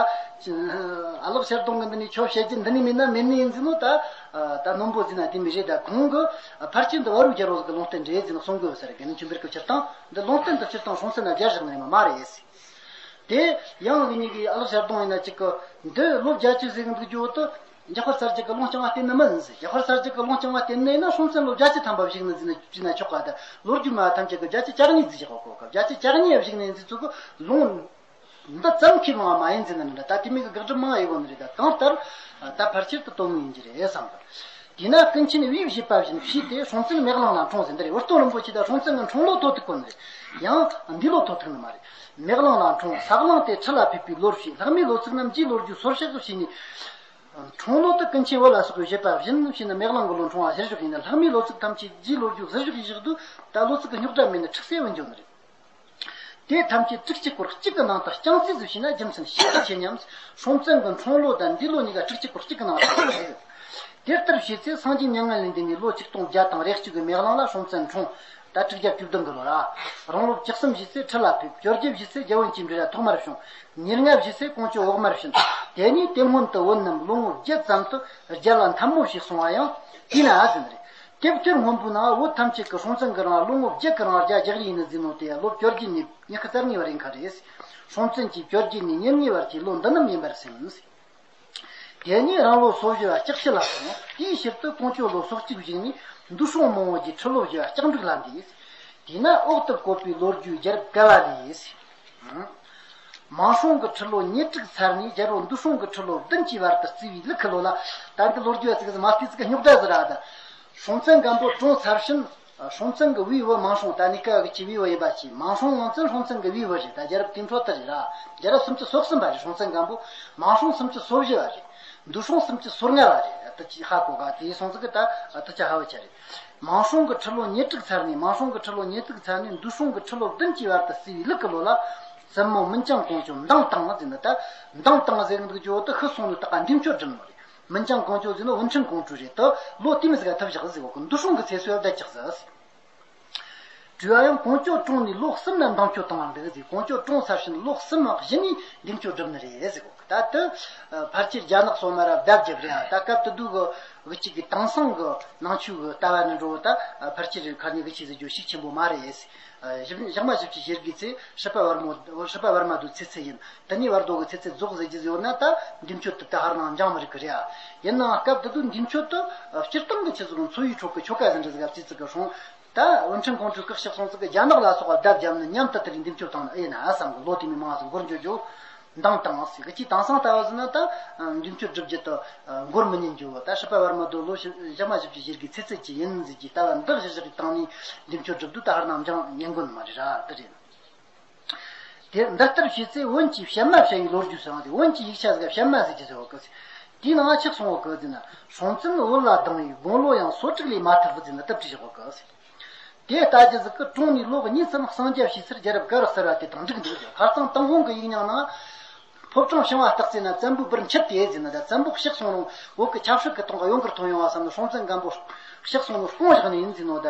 ཨ་ལགས་ཤར་གདོང་གི་འདི་ནས་ཁྱོད་བཤད་རྒྱུ་འདི་ནས་མེད་ན་མེད་ནི་ཡིན་ཟེར་ནོ་ད། ད་རྣོན་པོ་ཟིག་ན་དེ་མོ་རེད་ད། ཁོང་གི་ཕལ་ཆེར་འདི་བ་རུ་རྒྱལ་པོ་ཟིག་གི་ལུང་བསྟན་རེད་ཟེར་ནས་གསུང་གི་ཡོད་ས་རེད། དགེ་འདུན་ཆོས་འཕེལ་གྱིས་སྤྱིར་བཏང་འདི་ལུང་བསྟན་འདི་སྤྱིར་བཏང་སྲོང་བཙན་ན་སྦྱར་བཞག་ནི་ཡིན་ན་མ་རེད་ཟེར། དེ་ཡང་གི་ཉིད་ཀྱི་ཨ་ལགས་ཤར་གདོང་ཡིན་ན་གཅིག་གི་འདི་ལོ་བརྒྱད་ཅུ་ཟིག་གི་འདུག་རྒྱུ་བོ་དེ། འཇམ་དཔལ་གསལ་རྒྱལ་གྱི་ལུང་རྐྱང་བ་བསྟན་ནི་མིན་ཟེར། འཇམ་དཔལ་གསལ་རྒྱལ་གྱི་ལུང་རྐྱང་བ་བསྟན་ནི་ཡིན་ན་སྲོང་བཙན་ལོ་བརྒྱད་ཅུ་ཐམ་པ་བཞུགས་ནི་ཟེར་ན་བྲིས་ན་ཆོག་ག་ད། ལོ་རྒྱུས་སྨྲ་བ་ཐམས་ཅད་ཀྱིས་བརྒྱད་ཅུ་གྱ་གཉིས་ཟིག་བཞག་གོ་གི། བརྒྱད་ཅུ་གྱ་གཉིས་བཞུགས་ནི་ཡིན་ཟེར་ཚུལ་གྱི་ལུང་ འདི་ཙམ་གྱིས་ལོང་བ་མ་ཡིན་ཟེར་ན་འདྲ། ད་དེ་མིན་གྱི་དགག་སྒྲུབ་མང་ཡོད་གོ་ནི་རེད། ད་གང་ལྟར་ད་ཕལ་ཆེར་དུ་དོན་དངོས་ཡིན་གྱི་རེད་བསམ་གི། དེས་ན་ཀུན་མཁྱེན་བུས་བཞེད་པ་བཞིན་བྱས་ཏེ། སྲོང་བཙན་མེ་གླང་ལ་འཁྲུངས་ཟེར་འདི་རེད། བུ་སྟོན་རིན་པོ་ཆེ་དང་སྲོང་བཙན་གྱི་འཁྲུངས་ལོ་ཐོ་ཐུག་གོ་ནི་རེད། ཡང་འདས་ལོ་ཐོ་ཐུག་ནི་མ་རེད། མེ་གླང་ལ་འཁྲུངས། ས་གླང་སྟེ་ཁྲི་ལ་ཕེབས་པའི་ལོར་བྱས། ལྷག་མའི་ལོ་ཚིགས་རྣམས་རྗེའི་ལོ་རྒྱུས་སོར་བཤགས་བྱས་ནས། འཁྲུངས་ལོ་དེ་ཀུན་མཁྱེན་བུ་ལ་སོགས་པས་བཞེད་པ་བཞིན་བྱས་ནས་མེ་གླང་གི་ལོ་འཁྲུངས་པ་གཞིར་བཞག་ཡིན་ན། ལྷག་མའི་ལོ་ཚིགས་ཐམས་ཅད་རྗེའི་ལོ་རྒྱུས་གཟིར་བཞག་གི་བཞག་དུས། ད་ལོ་ཚིགས་ཀྱི་རྙོག་དྲ་མེད་ནི་ཁྲིག་སེ་བུད་འགྱོ་ནི་རེད། དེ་ཐམས་ཅད་དྲུག་གཅིག་སྐོར་གཅིག་གི་ནང་དུ་རྐྱང་རྩིས་སུ་བྱས་ན། རྒྱུ་མཚན་ཤེས་ཀྱི་ཆེ་སྙམ། སྲོང་བཙན་གྱི་འཁྲུངས་ལོ་དང་འདས་ལོ་གཉིས་ཀ་དྲུག་གཅིག་སྐོར་གཅིག་གི་ནང་དུ་ཡོད། དེ་ལྟར་བྱས་ཚེ། སངས་རྒྱས་མྱ་ངན་ལས་འདས་ནས་ལོ་ཆིག་སྟོང་བརྒྱ་དང་རེ་གཅིག་གི་མེ་གླང་ལ་སྲོང་བཙན་འཁྲུངས། ད་དྲུག་བརྒྱ་བཅུ་བདུན་གི་ལོ་ར། རང་ལོ་བཅུ་གསུམ་བཞེས་ཚེ་ཁྲི་ལ་ཕེབས། བཅོ་བརྒྱད་བཞེས་ཚེ་རྒྱལ་བོན་གྱི་འབྲུ་ར་ཐོག་མར་བྱུང་། ཉེར་ལྔ་བཞེས་ཚེ་ཀོང་ཇོ་བོགས་མར་ཕྱིན། དེ་ནས་དེ་སྔོན་དུ་བོད་རྣམས་ལོ་ངོ་བརྒྱད་ཙམ་དུ་རྒྱལ་ལ་འཐབ་མོ་བྱས་སོང་བ་ཡང་དེས་ན་ཟེར་ནི་རེད། དེབ་ཐེར་སྔོན་པོའི་ནང་བོད་ཐམས་ཅད་ཀྱི་སྲོང་བཙན་གྱི་རིང་ལོ་ངོ་བརྒྱད་ཀྱི་རིང་རྒྱལ་རྒྱག་རེས་ཡིན་ནི་ཟེར་ནོ་དེ་ལོ་བཅོ་བརྒྱད་ནས་ཉི་ཤུ་རྩ་གཉིས་བར་ཡིན་ཁ་རེད། སྲོང་བཙན་གྱིས་བཅོ་བརྒྱད་ནས་ཉེར་གཉིས་བར་གྱི་ལོ་འདི་རྣམས་ཡིན་པར་སེམས། དེ་ནས་རང་ལོ་སོ་བཞི་བ་ལྕགས་ཕྱི་ལ་སོང་། དེའི་ཕྱིར་དུ་ཀོང་ཇོ་ལོ་སོ་གཅིག་བཞེས་ནས་འདུ་སྲོང་མང་བོ་རྒྱས། ཁྲི་ལོ་བཞི་བ་ལྕགས་འབྲུག་ལ་འདས། དེས་ན་འོག་ཏུ་བཀོད་པའི་ལོ་རྒྱུས་རྒྱལ་རབས་བཀའ་བ་ལས། མང་སྲོང་གི་ཁྲི་ལོ་ཉེར་དྲུག་ཚར་ནས་རྒྱལ་པོ་འདུ་སྲོང་གི་ཁྲི་ལོ་བདུན་གྱི་བར་དུ་བརྩི་བའི་ལུགས་ཀྱི་ལོ་ལ། ད་འདི་ལོ་རྒྱུས་ཙིག་ཙིག་མ་བལྟས་ཙིག་རྙོག་དྲ་ཟིག་ར། ད་སྲོང་བཙན་སྒམ་པོ་གྲོངས་ཚར་ཕྱིན། སྲོང་བཙན་གྱི་བུའི་བུ་མང་སྲོང་། ད་གནས་སྐབས་ཀྱི་བུའི་བུ་ཡིན་པ་ཞིག་མང་སྲོང་ངོ་བཙན་སྲོང་བཙན་གྱི་བུའི་བུ་རེད། ད་རྒྱལ་རབས་དེ་འཕྲོ་དེ་རེད་ར། རྒྱལ་རབས་སུམ་ཅུ་སོ་གསུམ་པ་རེད། སྲོང་བཙན་སྒམ་པོ། མང་སྲོང་སུམ་ཅུ་སོ་བཞི་བ་རེད། འདུ་སྲོང་སུམ་ཅུ་སོ་ལྔ་བ་རེད། ད་ཅི་ཧ་གོ་ག་དེའི་སོང་ཙིག་གི་ད་ད་ཅི་ཧ་བ་ཆ་རེད། མང་སྲོང་གི་ཁྲི་ལོ་ཉེར་དྲུག་ཚར་ནས། མང་སྲོང་གི་ཁྲི་ལོ་ཉེར་དྲུག་ཚར་ནས་འདུ་སྲོང་གི་ཁྲི་ལོ་བདུན་གྱི་བར་དུ་བརྩི་བའི་ལུགས་ཀྱི་ལོ་ལ། བཙུན་མོ་མིན་ཅང་ཀོང་ཇོ་མདངས་བཏང་ཟེར་ནི། ད་མདངས་བཏང་ཟེར་འདུག་ཇོ་དུ་ཤི་སོང་ནི་ད་ག་འདས་མཆོད་སྒྲུབ་ནོ་རེད། མིན་ཅང་ཀོང་ཇོ་ཟེར་ནི་ཝུན་ཁྲིན་ཀོང་ཀྲུའུ་རེད། ད་ལོ་དེ་མི་ཟིག་ག་ཐུབ་བཞག་ཟེར་གོ་གི། འདུ་སྲོང་གི་ཚེ་སྲོལ་བསྡད་ཅག་ཟེར། དྲི་བ་ཡང་ཀོང་ཇོ་གྲོངས་ནས་ལོ་གསུམ་ན་མདངས་མཆོད་བཏང་བ་འདུག་ཟེར། ཀོང་ཇོ་གྲོངས་ཚར་ཕྱིན་ལོ་གསུམ་བཞི་ནས་འདས་མཆོད་སྒྲུབ་ནི་རེད་ཟེར་གོ་གི། ད་དུ་ཕལ་ཆེར་རྒྱ་ནག་སོ་མ་ར་བརྡབ་བརྒྱབ་རེད། ད་སྐབས་དེ་དུས་གི་གི་གཅིག་གི་དེང་སང་གི་ནང་ཆོས་གི་ལྟ་བ་ནི་འགྲོ་བ། ད་ཕལ་ཆེར་ཁ་ནས་གི་ཆེ་ཟེར་རྒྱུ་ཤུགས་ཆེན་པོ་མ་རེད། ཞག་མ་བཞི་བཅུ་ཞེ་དགུའི་ཚེ་སྲིད་པ་བར་མོ། སྲིད་པ་བར་མ་དུ་ཚེ་ཚད་ཡིན། དེ་ནས་བར་དོ་གི་ཚེ་ཚད་རྫོགས་ཟེར་རྒྱུ་ཟེར་ཡོད་ན། ད་འདས་མཆོད་དུ་ད་ཧར་ནང་འགྱངས་མི་རིགས་གི་རེད། ཡིན་ནའང་སྐབས་དེ་དུས་འདས་མཆོད་དུ་སྤྱིར་བཏང་གི་ཆེད་དུ་འཚོ་བའི་ཁྲོད་ཀྱི་ཆོ་ག་ཟིན་འདྲ་ཟིག་བརྩིས་ཙིག་གི་སོང་། ད་ཝུན་ཁྲིན་ཀོང་ཀྲུའུ་སྐུ་གཤེགས་སོང་ཙིག་གི་རྒྱ་ནག་ལ་སོགས་པ་བརྡབ་བརྒྱབ་ནས་མཉམ་དུ་དེ་རིང་འདས་མཆོད་བཏང་ནི་ཨེ་ཡིན་ན་བསམ་གི། ལོ་དེ་མི་མང་ཟིག་འགོར་འགྱོ་རྒྱུ། མདངས་བཏང་ཟེར་གི། ཅིག་དེང་སང་ལྟ་བ་ཟིན་ན་ད་འདས་མཆོད་སྒྲུབ་རྒྱུ་དུ་འགོར་མི་ཉན་རྒྱུ། ད་སྲིད་པ་བར་མ་དུ་ལོ་ཞག་མ་བཞི་བཅུ་ཞེ་དགུའི་ཚེ་ཚད་ཅིག་ཡིན་ཟེར་གྱི་ལྟ་བ་འདི་གཞིར་བཞག་གི་སྟེང་ནས་འདས་མཆོད་སྒྲུབ་དུས་ད་ཧར་ནང་འགྱངས་ཉན་དགོས་ནི་མ་རེད་ར། དེ་རེད། དེ་འདི་ལྟར་བྱས་ཚེ་བོན་གྱི་བཤད་མ་བཤད་ཡི་ལོ་རྒྱུས་སུའང་། དེ་བོན་གྱི་ཡིག་ཆ་ཟིག་བཤད་མ་ཟེར་གྱི་ཟེར་བ་གི། དེའི་ནང་ཆགས་སོང་བ་གི་ཟེར་ན། སྲོང་བཙན་བོད་ལ་ལྡང་བའི་དགུང་ལོ་ཡང་སོ་དྲུག་ལས་མ་ཐར་བ་ཟེར་ན་སྟབས་བྲིས་བཞག་པ་གི། དེ་ལྟ་རྒྱུ་ཟིག་གི་གྲོངས་ནས་ལོ་གཉིས་ཙམ་གསང་རྒྱ་བྱས་ཚར་རྒྱལ་རབས་དགའ་རུ་གསལ་བ་དེ་དང་འགྲིག་འདུག་ཟེར། ཁ་སང་ཏུན་ཧོང་གི་ཡིག་རྙིང་ནང་། ཕོ་བྲང་བྱང་བ་སྟག་རྩེ་ན་བཙན་པོའི་བུར་འཁྱུད་དེ་ཟེར་ན། ད་བཙན་པོ་གཤེགས་སོང་རུང་བོད་ཀྱི་ཆབ་སྲིད་ཀྱི་ཐོག་གི་གཡོ་འགུལ་ཐོན་ཡོང་བ་བསམ་ནས་སྲོང་བཙན་སྒམ་པོ་གཤེགས་སོང་ནོ་སྐོང་བཞག་ནི་ཡིན་ཟེར་ནོ། ད་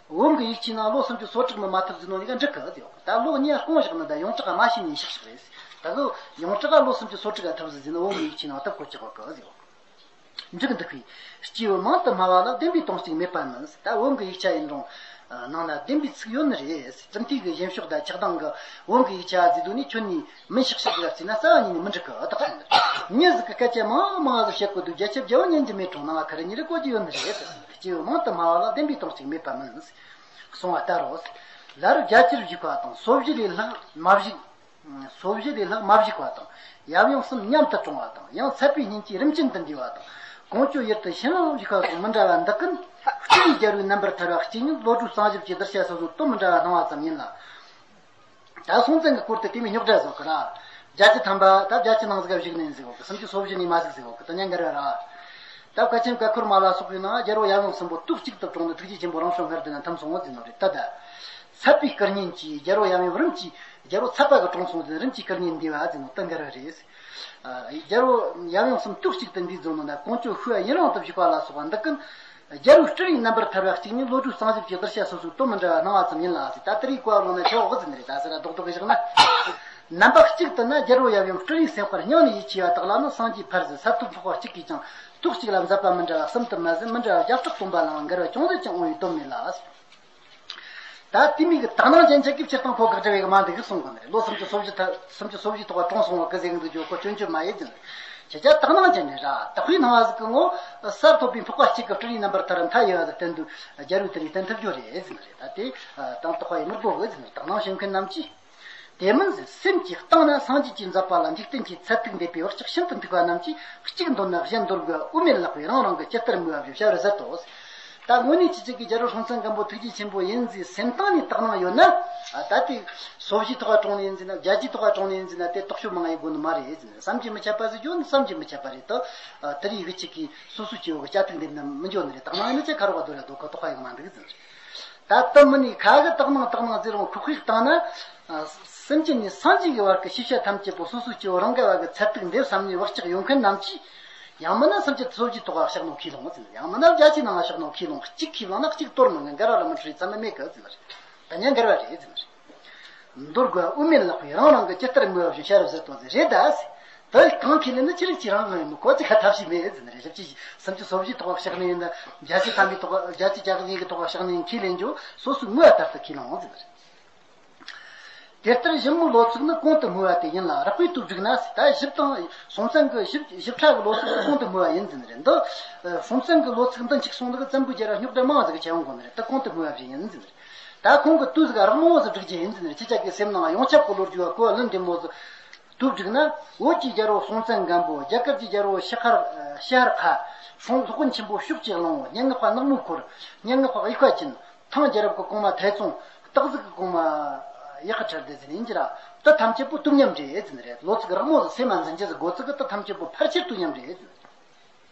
བོན་གྱི་ཡིག་ཆའི་ནང་ལོ་སུམ་ཅུ་སོ་དྲུག་མི་མ་ཐུབ་ཟེར་ནོ་ནི་ག་འགྲིག་གི་ཟེར། ད་ལོ་གཉིས་སྐོང་བཞག་ན་ད་ཡོངས་གྲགས་མ་ཤེས་ནས་ཤག་ཤག་རེད། ད་ལོ་ཡོངས་གྲགས་ལོ་སུམ་ཅུ་སོ་དྲུག་ག་ཐུབ་ཟེར་ཟེར་ན་བོན་གྱི་ཡིག་ཆའི་ནང་ཐུབ་གོ་ཆོག་གི་ཟེར། འབྲུག་འདུག་པའི་སྐྱེས་བུ་མང་དུ་སྨྲ་བ་ལ། བདེན་པའི་དོན་གཅིག་མེད་པ་མིན། ད་བོན་གྱི་ཡིག་ཆ་ཡིན་རུང་ནང་ན་བདེན་པའི་ཚིག་ཡོད་ནི་རེད། ཙུན་ཐིག་གི་བཞེངས་ཕྱོགས་དང་ཆགས་སྡང་གི་བོན་གྱི་ཡིག་ཆ་ཟེར་དུས་ནི་ཁྱོན་ནས་མི་ཤག་ཤག་ལ་བརྩིས་ན་རྩ་བ་ཉིད་ནས་མི་འགྲིག་གི། ཨ་ད་མི་ཟིག་གི་སྐད་ཆ་མང་མང་ཟིག་བཤད་དགོས་དུས། རྒྱ་ཆེ་རྒྱལ་བ་ཉན་གྱི་མེད་རུང་ནང་ང་ཁ་རི་ཉི་རི་གོ་རྒྱུ་ཡོད་ནི་རེད། སྐྱེས་བུ་མང་དུ་སྨྲ་བ་ལ། བདེན་པའི་དོན་གཅིག་མེད་པ་མིན། གསུང་བ་ལྟར་རོ། ལ་རུ་རྒྱ་ཆེར་བཞུགས་པ་དང་། སོ་བཞི་ལས་ལྷག་མ་བཞུགས། སོ་བཞི་ལས་ལྷག་མ་བཞུགས་པ་དང་། ཡབ་ཡུམ་གསུམ་མཉམ་དུ་གྲོངས་པ་དང་། ཡང་ཚད་པའི་ཉིན་གྱིས་རིམ་ཅན་དུ་འདས་པ་དང་། ཀོང་ཇོ་ཡུལ་དུ་ཕྱི་ནང་བཞུགས་པ་སོགས་མི་འདྲ་བ་འདི་ཀུན་སྤྲུལ་པའི་རྒྱལ་པོའི་རྣམ་པར་ཐར་པ་གཅིག་ཉིད་བློ་གྲོས་གསང་ཞིབ་ཀྱི་གདུལ་བྱ་སོ་སོའི་དོན་མི་འདྲ་བ་སྣང་བ་ཙམ་ཡིན་ལ། ད་སྲོང་བཙན་གྱི་སྐོར་དུ་དེ་མོ་རྙོག་དྲ་བཟོ་གི་ར། བརྒྱད་ཅུ་ཐམ་པ་ད་བརྒྱད་ཅུ་ནང་ཟིག་ག་བཞུགས་ནས་ཟིག་གོ་གི། སུམ་ཅུ་སོ་བཞི་ནས་མ་ཟིག་ཟིག་གོ་གི། ད་ཉན་འགལ་བ་ར། ད་བཀའ་ཆེམས་བཀའ་འཁོར་མ་ལ་སོགས་པའི་ནང་རྒྱལ་པོ་ཡབ་ཡུམ་གསུམ་པོ་ཐུགས་གཅིག་ཏུ་གྲོངས་ནས་ཐུགས་རྗེ་ཆེན་པོ་རང་བྱུང་སྔར་དུ་ན་ཐིམ་སོང་ངོ་ཟེར་ནོ་རེད། ད་ད་ཚད་པའི་སྐུ་བརྙན་གྱིས་རྒྱལ་པོ་ཡབ་ཡུམ་རིམ་གྱིས། རྒྱལ་པོ་ཚད་པ་གི་གྲོངས་སོང་ཟེར། རིམ་གྱིས་སྐུ་བརྙན་འདས་པ་ཟེར་ནོ་ད་འགལ་བ་རེད། ཨ། རྒྱལ་པོ་ཡབ་ཡུམ་གསུམ་ཐུགས་གཅིག་ཏུ་འདུས་རྫོགས་ནོ་ན། ཀོང་ཇོ་ཤུལ་ཡུན་རིང་དུ་བཞུགས་པ་ལ་སོགས་པ་འདི་ཀུན་རྒྱལ་པོའི་སྤྲུལ་པའི་རྣམ་པར་ཐར་པ་གཅིག་ཉིད་བློ་གྲོས་གསང་ཞིབ་ཀྱི་གདུལ་བྱ་སོ་སོའི་དོན་མི་འདྲ་བ་སྣང་བ་ཙམ་ཡིན་ལ་ཟེར། ད་དེ་རིགས་བཀའ་ལོང་ན་ཆོག་གི་ཟེར་ནི་རེད། ད་ཟེར་ར་རྡོག་རྡོག་གི་བཞག་ན། རྣམ་པ་གཅིག་ཏུ་ན་རྒྱལ་པོ་ཡབ་ཡུམ་སྤྲུལ་པའི་སེམས་དཔར་སྙིང་ནས་ཡིད་ཆེས་པ་དག་ལ་ནི། སངས་རྒྱས་ཕ་རོལ་ས་ཐོབ་འཕགས་པ་གཅིག་གིས་ཀྱང་ཐུགས་གཅིག་ལ་མཛད་པ་མི་འདྲ་བ་གསུམ་དུ་མ་ཟད། མི་འདྲ་བ་བརྒྱ་ཕྲག་སྟོང་པ་ལའང་འགལ་བ་ཅུང་ཟད་ཀྱང་འོང་བའི་དོན་མེད་ལ། ད་དེ་མིན་གྱི་དག་སྣང་ཅན་ཅིག་གིས་སྤྱིར་བཏང་ཁོ་དགག་སྒྲུབ་བྱེད་གི་མ་འདུག་གི་གསུང་གི་ནི་རེད། ལོ་སུམ་ཅུ་སོ་བཞི་ཐ་སུམ་ཅུ་སོ་བཞིའི་ཐོག་ག་གྲོངས་སོང་བ་གི་ཟེར་གི་འདུག་རྒྱུ་ཁོ་སྐྱོན་བརྗོད་མ་ཡེད་ཀྱི་ནི། ཁྱེད་ཅག་དག་སྣང་ཅན་རེད་ར། དག་པའི་སྣང་བ་ཟིག་གི་ངོ་། ས་ཐོབ་པའི་འཕགས་པ་གཅིག་གི་སྤྲུལ་པའི་རྣམ་པར་ཐར་མཐའ་ཡས་པ་ཟིག་བསྟན་དུས་རྒྱལ་པོས་དེ་རིགས་བསྟན་ཐུབ་རྒྱུ་རེད་ཟེར་ནི་རེད། ད་དེ་དང་དག་པ་ཡེད་མི་དགོས་གི་ཟེར་ནི་རེད། དག་སྣང་བྱེད་མཁན་རྣམས་ཀྱིས། དེ་མིན་ཟེར། སེམས་ཀྱི་སྟེང་ན་སངས་རྒྱས་ཀྱི་མཛད་པ་ལ་འཇིག་རྟེན་གྱི་ཚད་ཐིག་འདེབས་པའི་བག་ཆགས་ཤིན་ཏུ་མཐུག་པ་རྣམས་ཀྱིས། གཅིག་འདོར་ན་གཞན་འདོར་དགོས། དབུ་མེད་ལག་པས་རང་རང་གི་ཇི་ལྟར་མོས་པ་བཞིན་བྱ་བར་ཟད་དོ། ད་དངོས་གནས་ཅི་ཅིག་གི་རྒྱལ་པོ་སྲོང་བཙན་སྒམ་པོ་ཐུགས་རྗེ་ཆེན་པོ་ཡིན་ཟེར་སེམས་གཏིང་ནས་དག་སྣང་ཡོད་ན། ཨ། ད་དེ་སོ་བཞིའི་ཐོག་ལ་དྲངས་ནས་ཡིན་ཟེར་ན། བརྒྱད་ཅུའི་ཐོག་ལ་དྲངས་ནས་ཡིན་ཟེར་ན། དེ་དོགས་གཅོད་མང་ང་ཡེད་དགོས་ནི་མ་རེད་ཟེར་ནས། བསམ་གྱིས་མི་ཁྱབ་པ་ཟེར་རྒྱུ་ནི་བསམ་གྱིས་མི་ཁྱབ་པ་རེད་དོ། ཨ། དེ་རིགས་ཡི་གེ་གཅིག་གིས་སོ་སོའི་སྐྱེ་བོ་གི་སྐྱ་ཐིག་འདེབས་ན་མི་འགྱོ་ནི་རེད། དག་སྣང་ཡོད་ན་ཆེས་ཁ་རོག་ག་སྡོད་ལ་སྡོད་གི། དོགས་པ་ཡོད་མ་འདུག་ཟེར། ད་དེ་མིན་ནི་ཁ་གི་དག་སྣང་དག་སྣང་ཟེར་རུང་ཁོག་ཤིག་བཏང་ན། ཨ། སེམས་ཅན་ནས་སངས་རྒྱས་ཀྱི་བར་གྱི་ཤེས་བྱ་ཐམས་ཅད་པོ་སོ་སོའི་སྐྱེ་བོ་རང་གི་བར་གྱི་ཚད་ཐིག་འདེབས་བསམ་ནས་བག་ཆགས་ཡོད་མཁན་རྣམས་ཀྱིས། ཡང་མིན་ན་སེམས་ཅན་སོ་བཞིའི་ཐོག་ལ་བཤགས་ནོ་ཁས་ལོངས་ཟེར། ཡང་མིན་ན་བརྒྱད་ཅུའི་ནང་ལ་བཤགས་ནོ་ཁས་ལོངས། གཅིག་ཁས་བླངས་ན་གཅིག་དོར་མི་ངན། འགལ་བ་ལ་མི་འཁྲུལ་བའི་ཚད་མ་མེད་གི་ཟེར་བ་རེད། ད་ཉན་འགལ་བ་རེད་ཟེར་བ་རེད། འདོར་དགོས། དབུ་མེད་ལག་པས་རང་རང་གི་ཇི་ལྟར་མོས་པ་བཞིན་བྱ་བར་ཟད་དོ་ཟེར། རེད་ད་ཟེར། དེ་གང་ཁས་ལེན་ན་ཁྱེད་རང་ཅི་རང་དབང་ཡིན་མོད་ཁོ་ཚོས་ཁ་ཐབས་ཤེས་མེད་ཟེར་ནི་རེད། ཞབས་ཕྱི་སུམ་ཅུ་སོ་བཞིའི་ཐོག་བཤགས་ནི་ཡིན་ན། བརྒྱད་ཅུ་ཐམ་པའི་ཐོག་བརྒྱད་ཅུ་གྱ་གཉིས་ཀྱི་ཐོག་བཤགས་ནི་ཡིན། ཁས་ལེན་རྒྱུ་སོ་སོའི་དངོས་ལྟར་དུ་ཁས་ལེན་འོང་ཟེར་ནི་རེད། དེ་ལྟར་ཞིབ་མོའི་ལོ་ཚིགས་ནི་གོང་དུ་སྨོས་པ་དེ་ཡིན་ལ། རགས་པའི་དུ་བསྒྲིགས་ན་ཟེར། ད་ཞིབ་དང་སྲོང་བཙན་གྱི་ཞིབ་ཞིབ་ཕྲ་གི་ལོ་ཚིགས་ནི་གོང་དུ་སྨོས་པ་ཡིན་ཟེར་ནི་རེད། འདི་སྲོང་བཙན་གྱི་ལོ་ཚིགས་འདི་གཅིག་གསུང་འདི་གི་བཙན་པོའི་རྒྱལ་རབས་རྙོག་དྲ་མང་ཟིག་གི་ཆེ་འོང་གོ་ནི་རེད། ད་གོང་དུ་སྨོས་པ་ཞིག་ཡིན་ཟེར་ནི་རེད། ད་ཁོང་གི་དུས་ཟིག་རགས་མང་བོ་ཟིག་བསྒྲིགས་རྒྱུ་ཡིན་ཟེར་ནི་རེད། ཁྱེད་ཅག་གི་སེམས་ནང་ཡོངས་ཁྱབ་ཀྱི་ལོ་རྒྱུས་བ་གོ་བ་ལོན་བདེ་མོ་ཟིག་དུ་བསྒྲིགས་ན། བོད་ཀྱི་རྒྱལ་པོ་སྲོང་བཙན་སྒམ་པོ། རྒྱ་གར་གྱི་རྒྱལ་པོ་ཤི་ཤར་ཤི་ཤར་ཁ། སྲོང་སློབ་དཔོན་ཆེན་པོ་ཕྱོགས་ཀྱི་གླང་པོ། སྙན་ངག་པ་ནག་མོའི་འཁོར། སྙན་ངག་པ་དབྱུག་པ་ཅན། ཐང་རྒྱལ་རབས་ཀྱི་གོང་མ་ཐའི་ཙུང་། སྟག་གཟིག་གི་གོང་མ་གཡག་གི་ཁྲི་སྡེ་ཟེར་ནས་ཡིན་གྱི་ར། དེ་ཐམས་ཅད་པོ་དུས་མཉམ་རེད་ཟེར་ནི་རེད། ལོ་ཚིགས་རགས་མོ་ཟིག་སེམས་ལ་འཛིན་རྒྱུ་ཟིག་དགོས་ཚིག་གི། དེ་ཐམས་ཅད་པོ་ཕལ་ཆེར་དུས་མཉམ་རེད་ཟེར་ནི་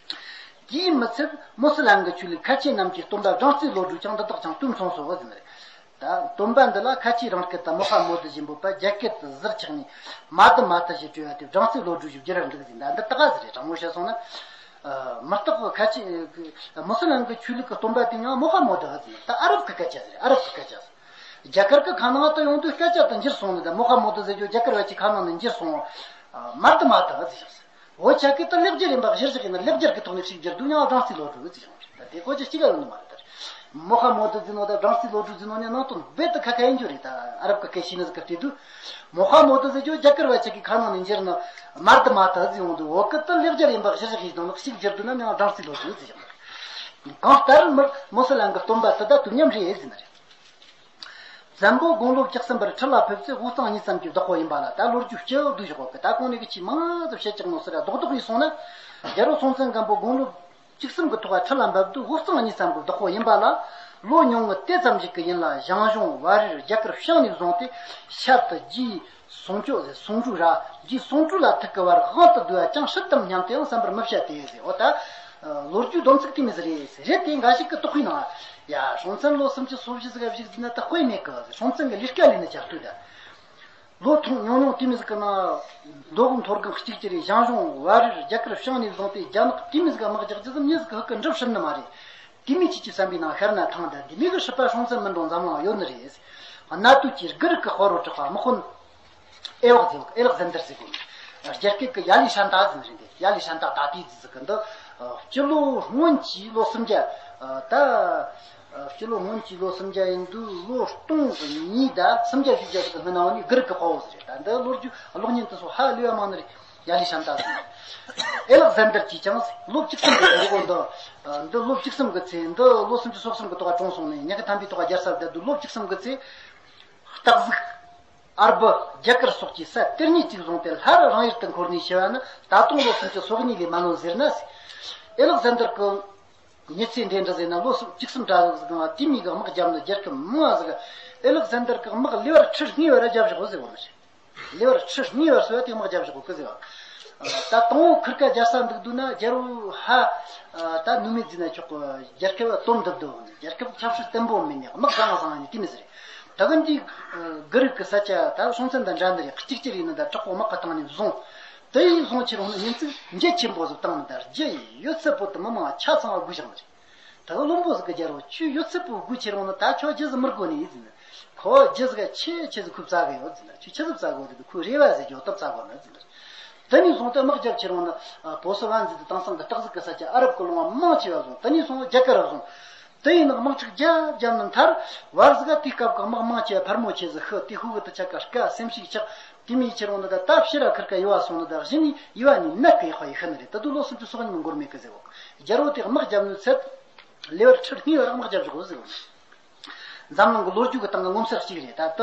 རེད། དེས་མི་ཚད་མུ་སི་ལམ་གྱི་ཆོས་ལུགས་ཁ་ཆེ་རྣམས་ཀྱི་སྟོན་པ་སྦྲང་རྩིའི་བློ་གྲོས་ཀྱང་འདི་དག་ཀྱང་དུས་མཚུངས་སོ་ཟེར་ནི་རེད། ད་སྟོན་པ་འདི་ལ་ཁ་ཆེའི་རང་སྐད་དང་མོ་ཧ་མོ་དི་ཞེས་འབོད་པ། རྒྱ་སྐད་དུ་ཟུར་ཆག་ནས་མ་དི་མ་ཏི་ཞེས་བྲིས་པ་དེ་སྦྲང་རྩིའི་བློ་གྲོས་ཞེས་བསྒྱུར་ར་འདུག་ཟེར། ད་འདི་ཏག་ཏག་ཟིག་རེད། དྲང་མོ་བཤད་སོང་ན། ཨ། མི་རྟག་གི་ཁ་ཆེ་མུ་སི་ལམ་གྱི་ཆོས་ལུགས་ཀྱི་སྟོན་པ་དེ་ཡང་མོ་ཧ་མོ་དི་ཟེར། ད་ཨ་རབ་ཀྱི་སྐད་ཆ་ཟིག་རེད། ཨ་རབ་ཀྱི་སྐད་ཆ་ཟིག་རྒྱ་གར་གྱི་ཁ་ནང་དུ་ཡོང་དུས་སྐད་ཆ་དེ་འགྱུར་སོང་ནི། ད་མོ་ཧ་མོ་དི་ཟེར་རྒྱུ་རྒྱ་གར་བ་ཅིག་ཁ་ནང་ནས་འགྱུར་སོང་། ཨ། མ་དི་མ་ཏི་ཟེར་ཞིང་། བོད་ཆ་གི་ད་ལེགས་སྦྱར་ཡིན་པ་གཞིར་བཞག་ཡིན་ན། ལེགས་སྦྱར་གི་ཐོག་ནས་ཞིག་བསྒྱུར་དུས་ཡང་སྦྲང་རྩིའི་བློ་གྲོས་ཟེར་ཡང་། ད་དེ་གོ་རྒྱུ་གཅིག་ཡང་ཡོད་ནི་མ་རེད། ད་མོ་ཧ་མོ་དི་ཟེར་ནོ་ད་སྦྲང་རྩིའི་བློ་གྲོས་ཟེར་ནོ་ནི་ནང་དོན་རྦད་དེ་ཁ་ཁ་ཡིན་རྒྱུ་རེད། ད་ཨ་རབ་ཀྱི་སྐད་ཤེས་ནི་ཟིག་གིས་བལྟས་དུས། མོ་ཧ་མོ་དི་ཟེར་རྒྱུ་རྒྱ་གར་བ་ཆ་གི་ཁ་ནང་ནས་འགྱུར་ནི་མ་དི་མ་ཏི་ཟེར་ཡོང་དུས། བོད་གི་ད་ལེགས་སྦྱར་ཡིན་པ་གཞིར་བཞག་ཡིན་ནོ་ཞིག་བསྒྱུར་དུས་ན་ཡང་སྦྲང་རྩིའི་བློ་གྲོས་ཟེར་ཡང་། གང་ལྟར་མུ་མུ་སི་ལམ་གྱི་སྟོན་པ་དེ་ད་དུས་མཉམ་རེད་ཟེར་ནི་རེད། བཙན་པོ་དགུང་ལོ་བཅུ་གསུམ་པར་ཁྲི་ལ་ཕེབས་ཚེ་དབུས་གཙང་གཉིས་ཙམ་གྱི་བདག་པོ་ཡིན་པ་ལ། ད་ལོ་རྒྱུས་སྤྱི་བོ་བསྡུས་བཞག་གི། ད་གོང་ནས་གི་ཆེས་མང་ཙམ་བཤད་ཀྱང་ནོ་ཟེར་ར་རྡོག་རྡོག་ཡིན་སོང་ན། རྒྱལ་པོ་སྲོང་བཙན་སྒམ་པོ་དགུང་ལོ་བཅུ་གསུམ་གྱི་ཐོག་ཁྲི་ལ་འབབ་དུས་དབུས་གཙང་གཉིས་ཙམ་གྱི་བདག་པོ་ཡིན་པ་ལ། ལོ་ཉུང་ངུ་དེ་ཙམ་ཞིག་གི་ཡུན་ལ་ཞང་ཞུང་བལ་རིར་རྒྱ་གར་བྱང་ནས་བཟུང་སྟེ། ཤར་དུ་རྗེ་སུང་ཅོ་ཟེར། སུང་ཀྲུའུ་ར། རྗེ་སུང་ཀྲུའུ་ལ་ཐུག་གི་བར་དབང་དུ་བསྡུས་པ་ཅང་སྲིད་དམ་སྙམ་དུ་ཡང་བསམ་པར་མི་བྱ་སྟེ་ཟེར། འོ་ད་ལོ་རྒྱུས་སྡོམ་ཚིག་དེ་མོ་ཟིག་རེད་ཟེར། རེད་དེ་འགའ་ཞིག་གིས་དོགས་པའི་ནང་། ཡ། སྲོང་བཙན་ལོ་སུམ་ཅུ་སོ་བཞི་ཟིག་ག་བཞུགས་ཟིན་ན་ད་དཔེ་མེད་གི་ཟེར། སྲོང་བཙན་གྱི་ལས་ཀ་ལས་ནི་ཆགས་ལྟོས་ད། ལོ་ཐུང་ཉུང་ཉུང་དེ་མོ་ཟིག་གི་ནང་མདོ་དབུས་མཐོ་སྒང་གཅིག་གྱུར་རེད། ཞང་ཞུང་བལ་རིར་རྒྱ་གར་བྱང་ནས་བཟུང་སྟེ་རྒྱ་ནག་དེ་མོ་ཟིག་ག་དམག་རྒྱག་རྒྱུ་ཟིག་མྱི་ཟིག་གི་ཧུ་གི་འགྲུབ་སྲིད་ནི་མ་རེད། དེ་མོ་ཁྱེད་ཀྱིས་བསམ་པའི་ནང་ཤར་ན་ཐང་ད་འདི་མོ་གི་སྲིད་པ་སྲོང་བཙན་མི་འགྲོ་འཛམ་གླིང་ཡོད་ནི་རེད། གནའ་དུས་ཀྱི་སྒིར་གྱི་དཔའ་བོ་གྲགས་པ་དམག་དཔོན་ཨེ་ལག་ཟེར་བ། ཨེ་ལག་ཟན་དར་ཟེར་གོ་ནི། རྒྱ་སྐད་ཀྱི་ཡ་ལི་ཧྲན་ཏ་ཟེར་ནི་རེད་དེ། ཡ་ལི་ཧྲན་ཏ་ད་ལྟའི་ཟེར་གི་འདི། སྤྱི་ལོ་སྔོན་གྱི་ལོ་སུམ་བརྒྱ། ད་སྤྱི་ལོ་སྔོན་གྱི་ལོ་སུམ་བརྒྱ་ཡིན་དུས་ལོ་སྟོང་གཉིས་དང་སུམ་བརྒྱ་བཞི་བརྒྱ་ཟིག་གི་སྔོན་ན་བ་ནི་སྒིར་གྱི་དཔའ་བོ་ཟིག་རེད། ད་འདི་ལོ་རྒྱུས་གློག་བརྙན་དེ་ཚོ་ཧ་ལས་པ་མང་ནི་རེད། ཡ་ལི་ཧྲན་ཏ་ཟེར། ཨེ་ལག་ཟན་དར་གྱིས་ཀྱང་ལོ་བཅུ་གསུམ་གྱི་འདི་གོ་འདི། འདི་ལོ་བཅུ་གསུམ་གྱི་ཚེ་འདི་ལོ་སུམ་ཅུ་སོ་གསུམ་གྱི་ཐོག་ག་གྲོངས་སོང་ནས། ཉི་ཤུ་ཐམ་པའི་ཐོག་ག་རྒྱལ་ས་བསྡད་དུས་ལོ་བཅུ་གསུམ་གྱི་ཚེ། སྟག་གཟིག། ཨར་བུ། རྒྱ་གར་སོགས་ཀྱི་ས་དེ་གཉིས་གཅིག་བཟུང་སྟེ་སླར་རང་ཡུལ་དུ་འཁོར་ནས་ཤི་བ་ནི་ད་དུང་ལོ་སུམ་ཅུ་སོ་གཉིས་ལས་མ་ལོན་ཟེར་ན། ཨེ་ལག་ཟན་དར་གྱི་མྱི་ཚེ་འདྲ་འདྲ་ཟེར་ན། ལོ་སུམ་བཅུ་གསུམ་གྲྭ་ཟིག་གི་ནང་དེ་མོ་གི་དམག་བརྒྱབ་ནི་རྒྱལ་ཁབ་མང་ང་ཟིག་ཨེ་ལག་ཟན་དར་གྱི་དམག་ལེ་བར་ཁྲི་གཉིས་བར་བརྒྱབ་བཞག་ཟེར་བ་ནི་རེད། ལེ་བར་ཁྲི་གཉིས་བར་སོ་ཡ་དེ་དམག་རྒྱབ་བཞག་གི་ཟེར་བ། ད་དང་པོ་ཁིར་ཀ་རྒྱལ་ས་འདུག་འདུག་ན་རྒྱལ་པོ་ཧ། ད་ནུ་མེད་ཟེར་ན་ཆོག་གི། རྒྱལ་ཁབ་ལ་དོན་འདི་འདུག་རྒྱལ་ཁབ་ཆབ་སྲིད་བརྟན་པོ་མེད་ནས་དམག་བཟང་བཟང་ནས་དེ་མི་ཟེར། ད་གིན་དེ་སྒིར་གི་ས་ཆ་ད་སྲོང་བཙན་དང་འདྲ་འདི་རེད། གཅིག་གྱུར་ཡིན་ནི་ད་དྲག་པོ་དམག་གི་སྟེང་ནས་བཟུང་། དེ་ཡིན་སོང་ཁྱེར་འོང་ནི་ཉིན་ཚིག་འཇལ་ཆེན་པོ་ཟིག་བཏང་ནི་ད། རྒྱུ་ཡོད་ཚད་པོ་དེ་མི་མང་ཆ་ཚང་བ་དགོས་བཞག་ནི་རེད། ད་གི་བློན་པོ་ཟིག་གི་རྒྱལ་པོ་ཁྱོད་ཡོད་ཚད་པོ་དགོས་ཁྱེར་འོང་ན་ད་ཁྱོད་རྒྱུ་ཟིག་མི་དགོས་ནི་ཡིན་ཟེར་ན། ཁོ་རྒྱུ་ཟིག་ཆེ་ཆེ་ཟིག་ཁོས་བཙལ་གི་ཡོད་ཟེར་ན། ཁྱོད་ཆི་ཟིག་བཙལ་གི་ཡོད་ཟེར་དུས་ཁོས་རེ་བ་ཟེར་རྒྱུ་དེ་བཙལ་གོ་ནི་ཟེར་ན། དེ་ནས་བཟུང་སྟེ་དམག་རྒྱབ་ཁྱེར་འོང་ན། བོད་སོག་བན་ཟེར་དུས་དེང་སང་གི་སྟག་གཟིག་གི་ས་ཆ་ཨ་རབ་ཀྱི་ལུང་པ་མང་ཆེ་བ་བཟུང་། དེ་ནས་བཟུང་རྒྱ་གར་བཟུང་། དེ་ཡིན་ན་དམག་འཁྲུག་རྒྱབ་རྒྱབ་ནི་མཐར། བར་ཟིག་ག་དེའི་སྐབས་ཀྱི་དམག་མང་ཆེ་བ་ཕལ་མོ་ཆེ་ཟིག་ཤི། དེ་ཤུ་གུ་དེ་ཆ་ག་སྐ་སེམས་ཤིག་ཆག་དེ་མོ་ཁྱེར་འོང་ན་ད་ད་ཕྱིར་ར་ཁིར་ཀ་ཡུལ་བ་སོང་ནི་ད། གཞི་ནས་ཡུལ་བ་ནས་ནད་ཀྱིས་ཡག་པ་ཡི་ཤི་ནི་རེད། ད་དུང་ལོ་སུམ་ཅུ་སོ་གཉིས་མི་འགོར་མེད་གི་ཟེར་བ། རྒྱལ་པོ་དེ་དམག་རྒྱབ་ནི་ཚད། ལེ་བར་ཁྲི་གཉིས་བར་དམག་རྒྱབ་བཞག་གོ་ཟེར་བ། འཛམ་གླིང་གི་ལོ་རྒྱུས་ཀྱི་སྟེང་གི་ངོ་མཚར་གཅིག་རེད། ད་ལྟ་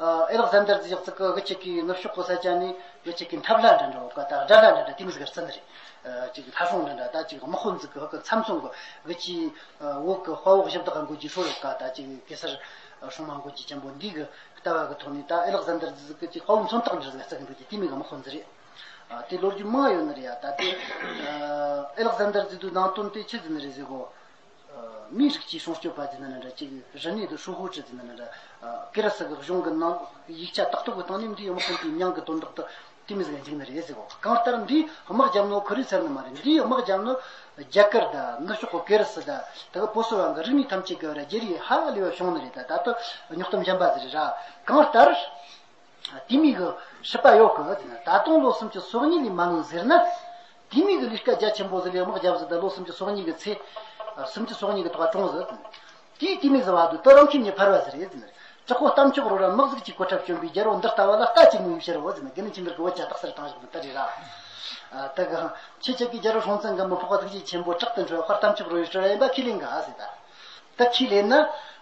ཨེ་ལག་ཟན་དར་ཟེར་ཡག་ཅིག་གི་གི་ཅིག་གི་ནུབ་ཕྱོགས་གི་ས་ཆ་ནས་གི་ཅིག་གི་འཐབ་ལྷ་འདྲ་འདྲ་བོ་ག་ད་དགྲ་ལྷ་འདྲ་འདྲ་དེ་མོ་ཟིག་རྩི་ནི་རེད། ཅིག་ལྷ་སྲུང་འདྲ་འདྲ་ད་ཅིག་དམག་དཔོན་ཟིག་གི་གི་མཚམས་སྲུང་གི་གི་ཅིག་བོད་གི་དཔའ་བོ་གཞི་བདག་གི་འགོ་གི་ཧྲོ་ཡོད་ག་ད་ཅིག་གེ་སར་སྲུང་མ་འགོ་གི་ཅན་པོ་འདི་གི་ལྟ་བ་གི་ཐོག་ནས་ད་ཨེ་ལག་ཟན་དར་ཟིག་གི་ཅིག་དཔའ་བོ་མཚོན་རྟགས་འདྲ་ཟིག་རྩི་གི་འདུག་ཅིག་དེ་མོ་གི་དམག་དཔོན་ཟིག་རེད། དེ་ལོ་རྒྱུས་མང་ཡོད་ནི་རེད་ཡ། ད་དེ་ཨེ་ལག་ཟན་དར་ཟེར་དུས་ནང་དོན་དེ་ཆི་ཟིག་ནི་རེད་ཟེར་གོ། མིའི་རིགས་ཀྱི་སྲུང་སྐྱོབ་པ་ཟེར་ན་འདྲ་ཅིག་རི་ནས་དུ་ཧྲུའུ་ཧུའུ་ཅི་ཟེར་ན་འདྲ། ཀེ་རི་སི་གི་གཞུང་གི་ནང་ཡིག་ཆ་ཏག་ཏག་གི་སྟེང་ནས་འདིའི་དམག་དཔོན་དེའི་མྱིང་གི་དོན་དག་ཏུ་དེ་མོ་ཟིག་འཇིག་ནི་རེད་ཟེར་གོ། གང་ལྟར་འདིའི་དམག་རྒྱབ་ནོ་ཁོ་རེ་ཟེར་ནི་མ་རེད། འདིའི་དམག་རྒྱབ་ནོ་རྒྱ་གར་དང་ནུབ་ཕྱོགས་གི་ཀེ་རི་སི་དང་དེ་གི་བོད་སོ་བ་གི་རིག་གནས་ཐམས་ཅད་གི་བར་བརྗེ་རེས་ཧ་ལས་པ་བྱུང་ནི་རེད། ད་ད་ལྟ་རྙོག་གཏམ་གཞན་པ་ཟིག་རེད་ར། གང་ལྟར། དེ་མོ་གི་སྲིད་པ་ཡོད་གི་ཟེར་ན། ད་དུང་ལོ་སུམ་ཅུ་སོ་གཉིས་ལས་མ་ལོན་ཟེར་ན། དེ་མོ་གི་ལས་ཀ་རྒྱ་ཆེན་པོ་ཟིག་ལས་དམག་རྒྱབ་ཟིག་ད་ལོ་སུམ་ཅུ་སོ་གཉིས་གི་ཚེ། སུམ་ཅུ་སོ་གཉིས་གི་ཐོག་གྲོངས་ཟིག་དེ་དེ་མོ་ཟིག་བ་དུ་ད་རང་ཁྱིམ་ནས་ཕར་བ་ཟིག་རེད་ཟེར་ན། དྲག་པོ་གཏམ་ཆོག་རོ་ར་དམག་ཟིག་གི་གོ་ཁྲབ་བཅོམ་པའི་རྒྱལ་པོ་འདི་ལྟ་བ་ལ་ལྟ་ཅི་མོ་ཡོད་ཕྱིར་རོ་ཟེར་ན། དགེ་འདུན་ཆོས་འཕེལ་གི་བོད་ཇ་དག་སར་བཏང་བཞག་ནི་ད་རེད་ར། ད་གི་ཁྱེད་ཅག་གི་རྒྱལ་པོ་སྲོང་བཙན་སྒམ་པོ་འཕགས་པ་ཐུགས་རྗེ་ཆེན་པོ་དྲག་ཏུ་འཕྲོ་བ་གཏམ་ཆོག་རོ་ཡོད་ཕྱིར་ཡིན་པ་ཁས་ལེན་ག་ཟེར་ད། ད་ཁས་ལེན་ན།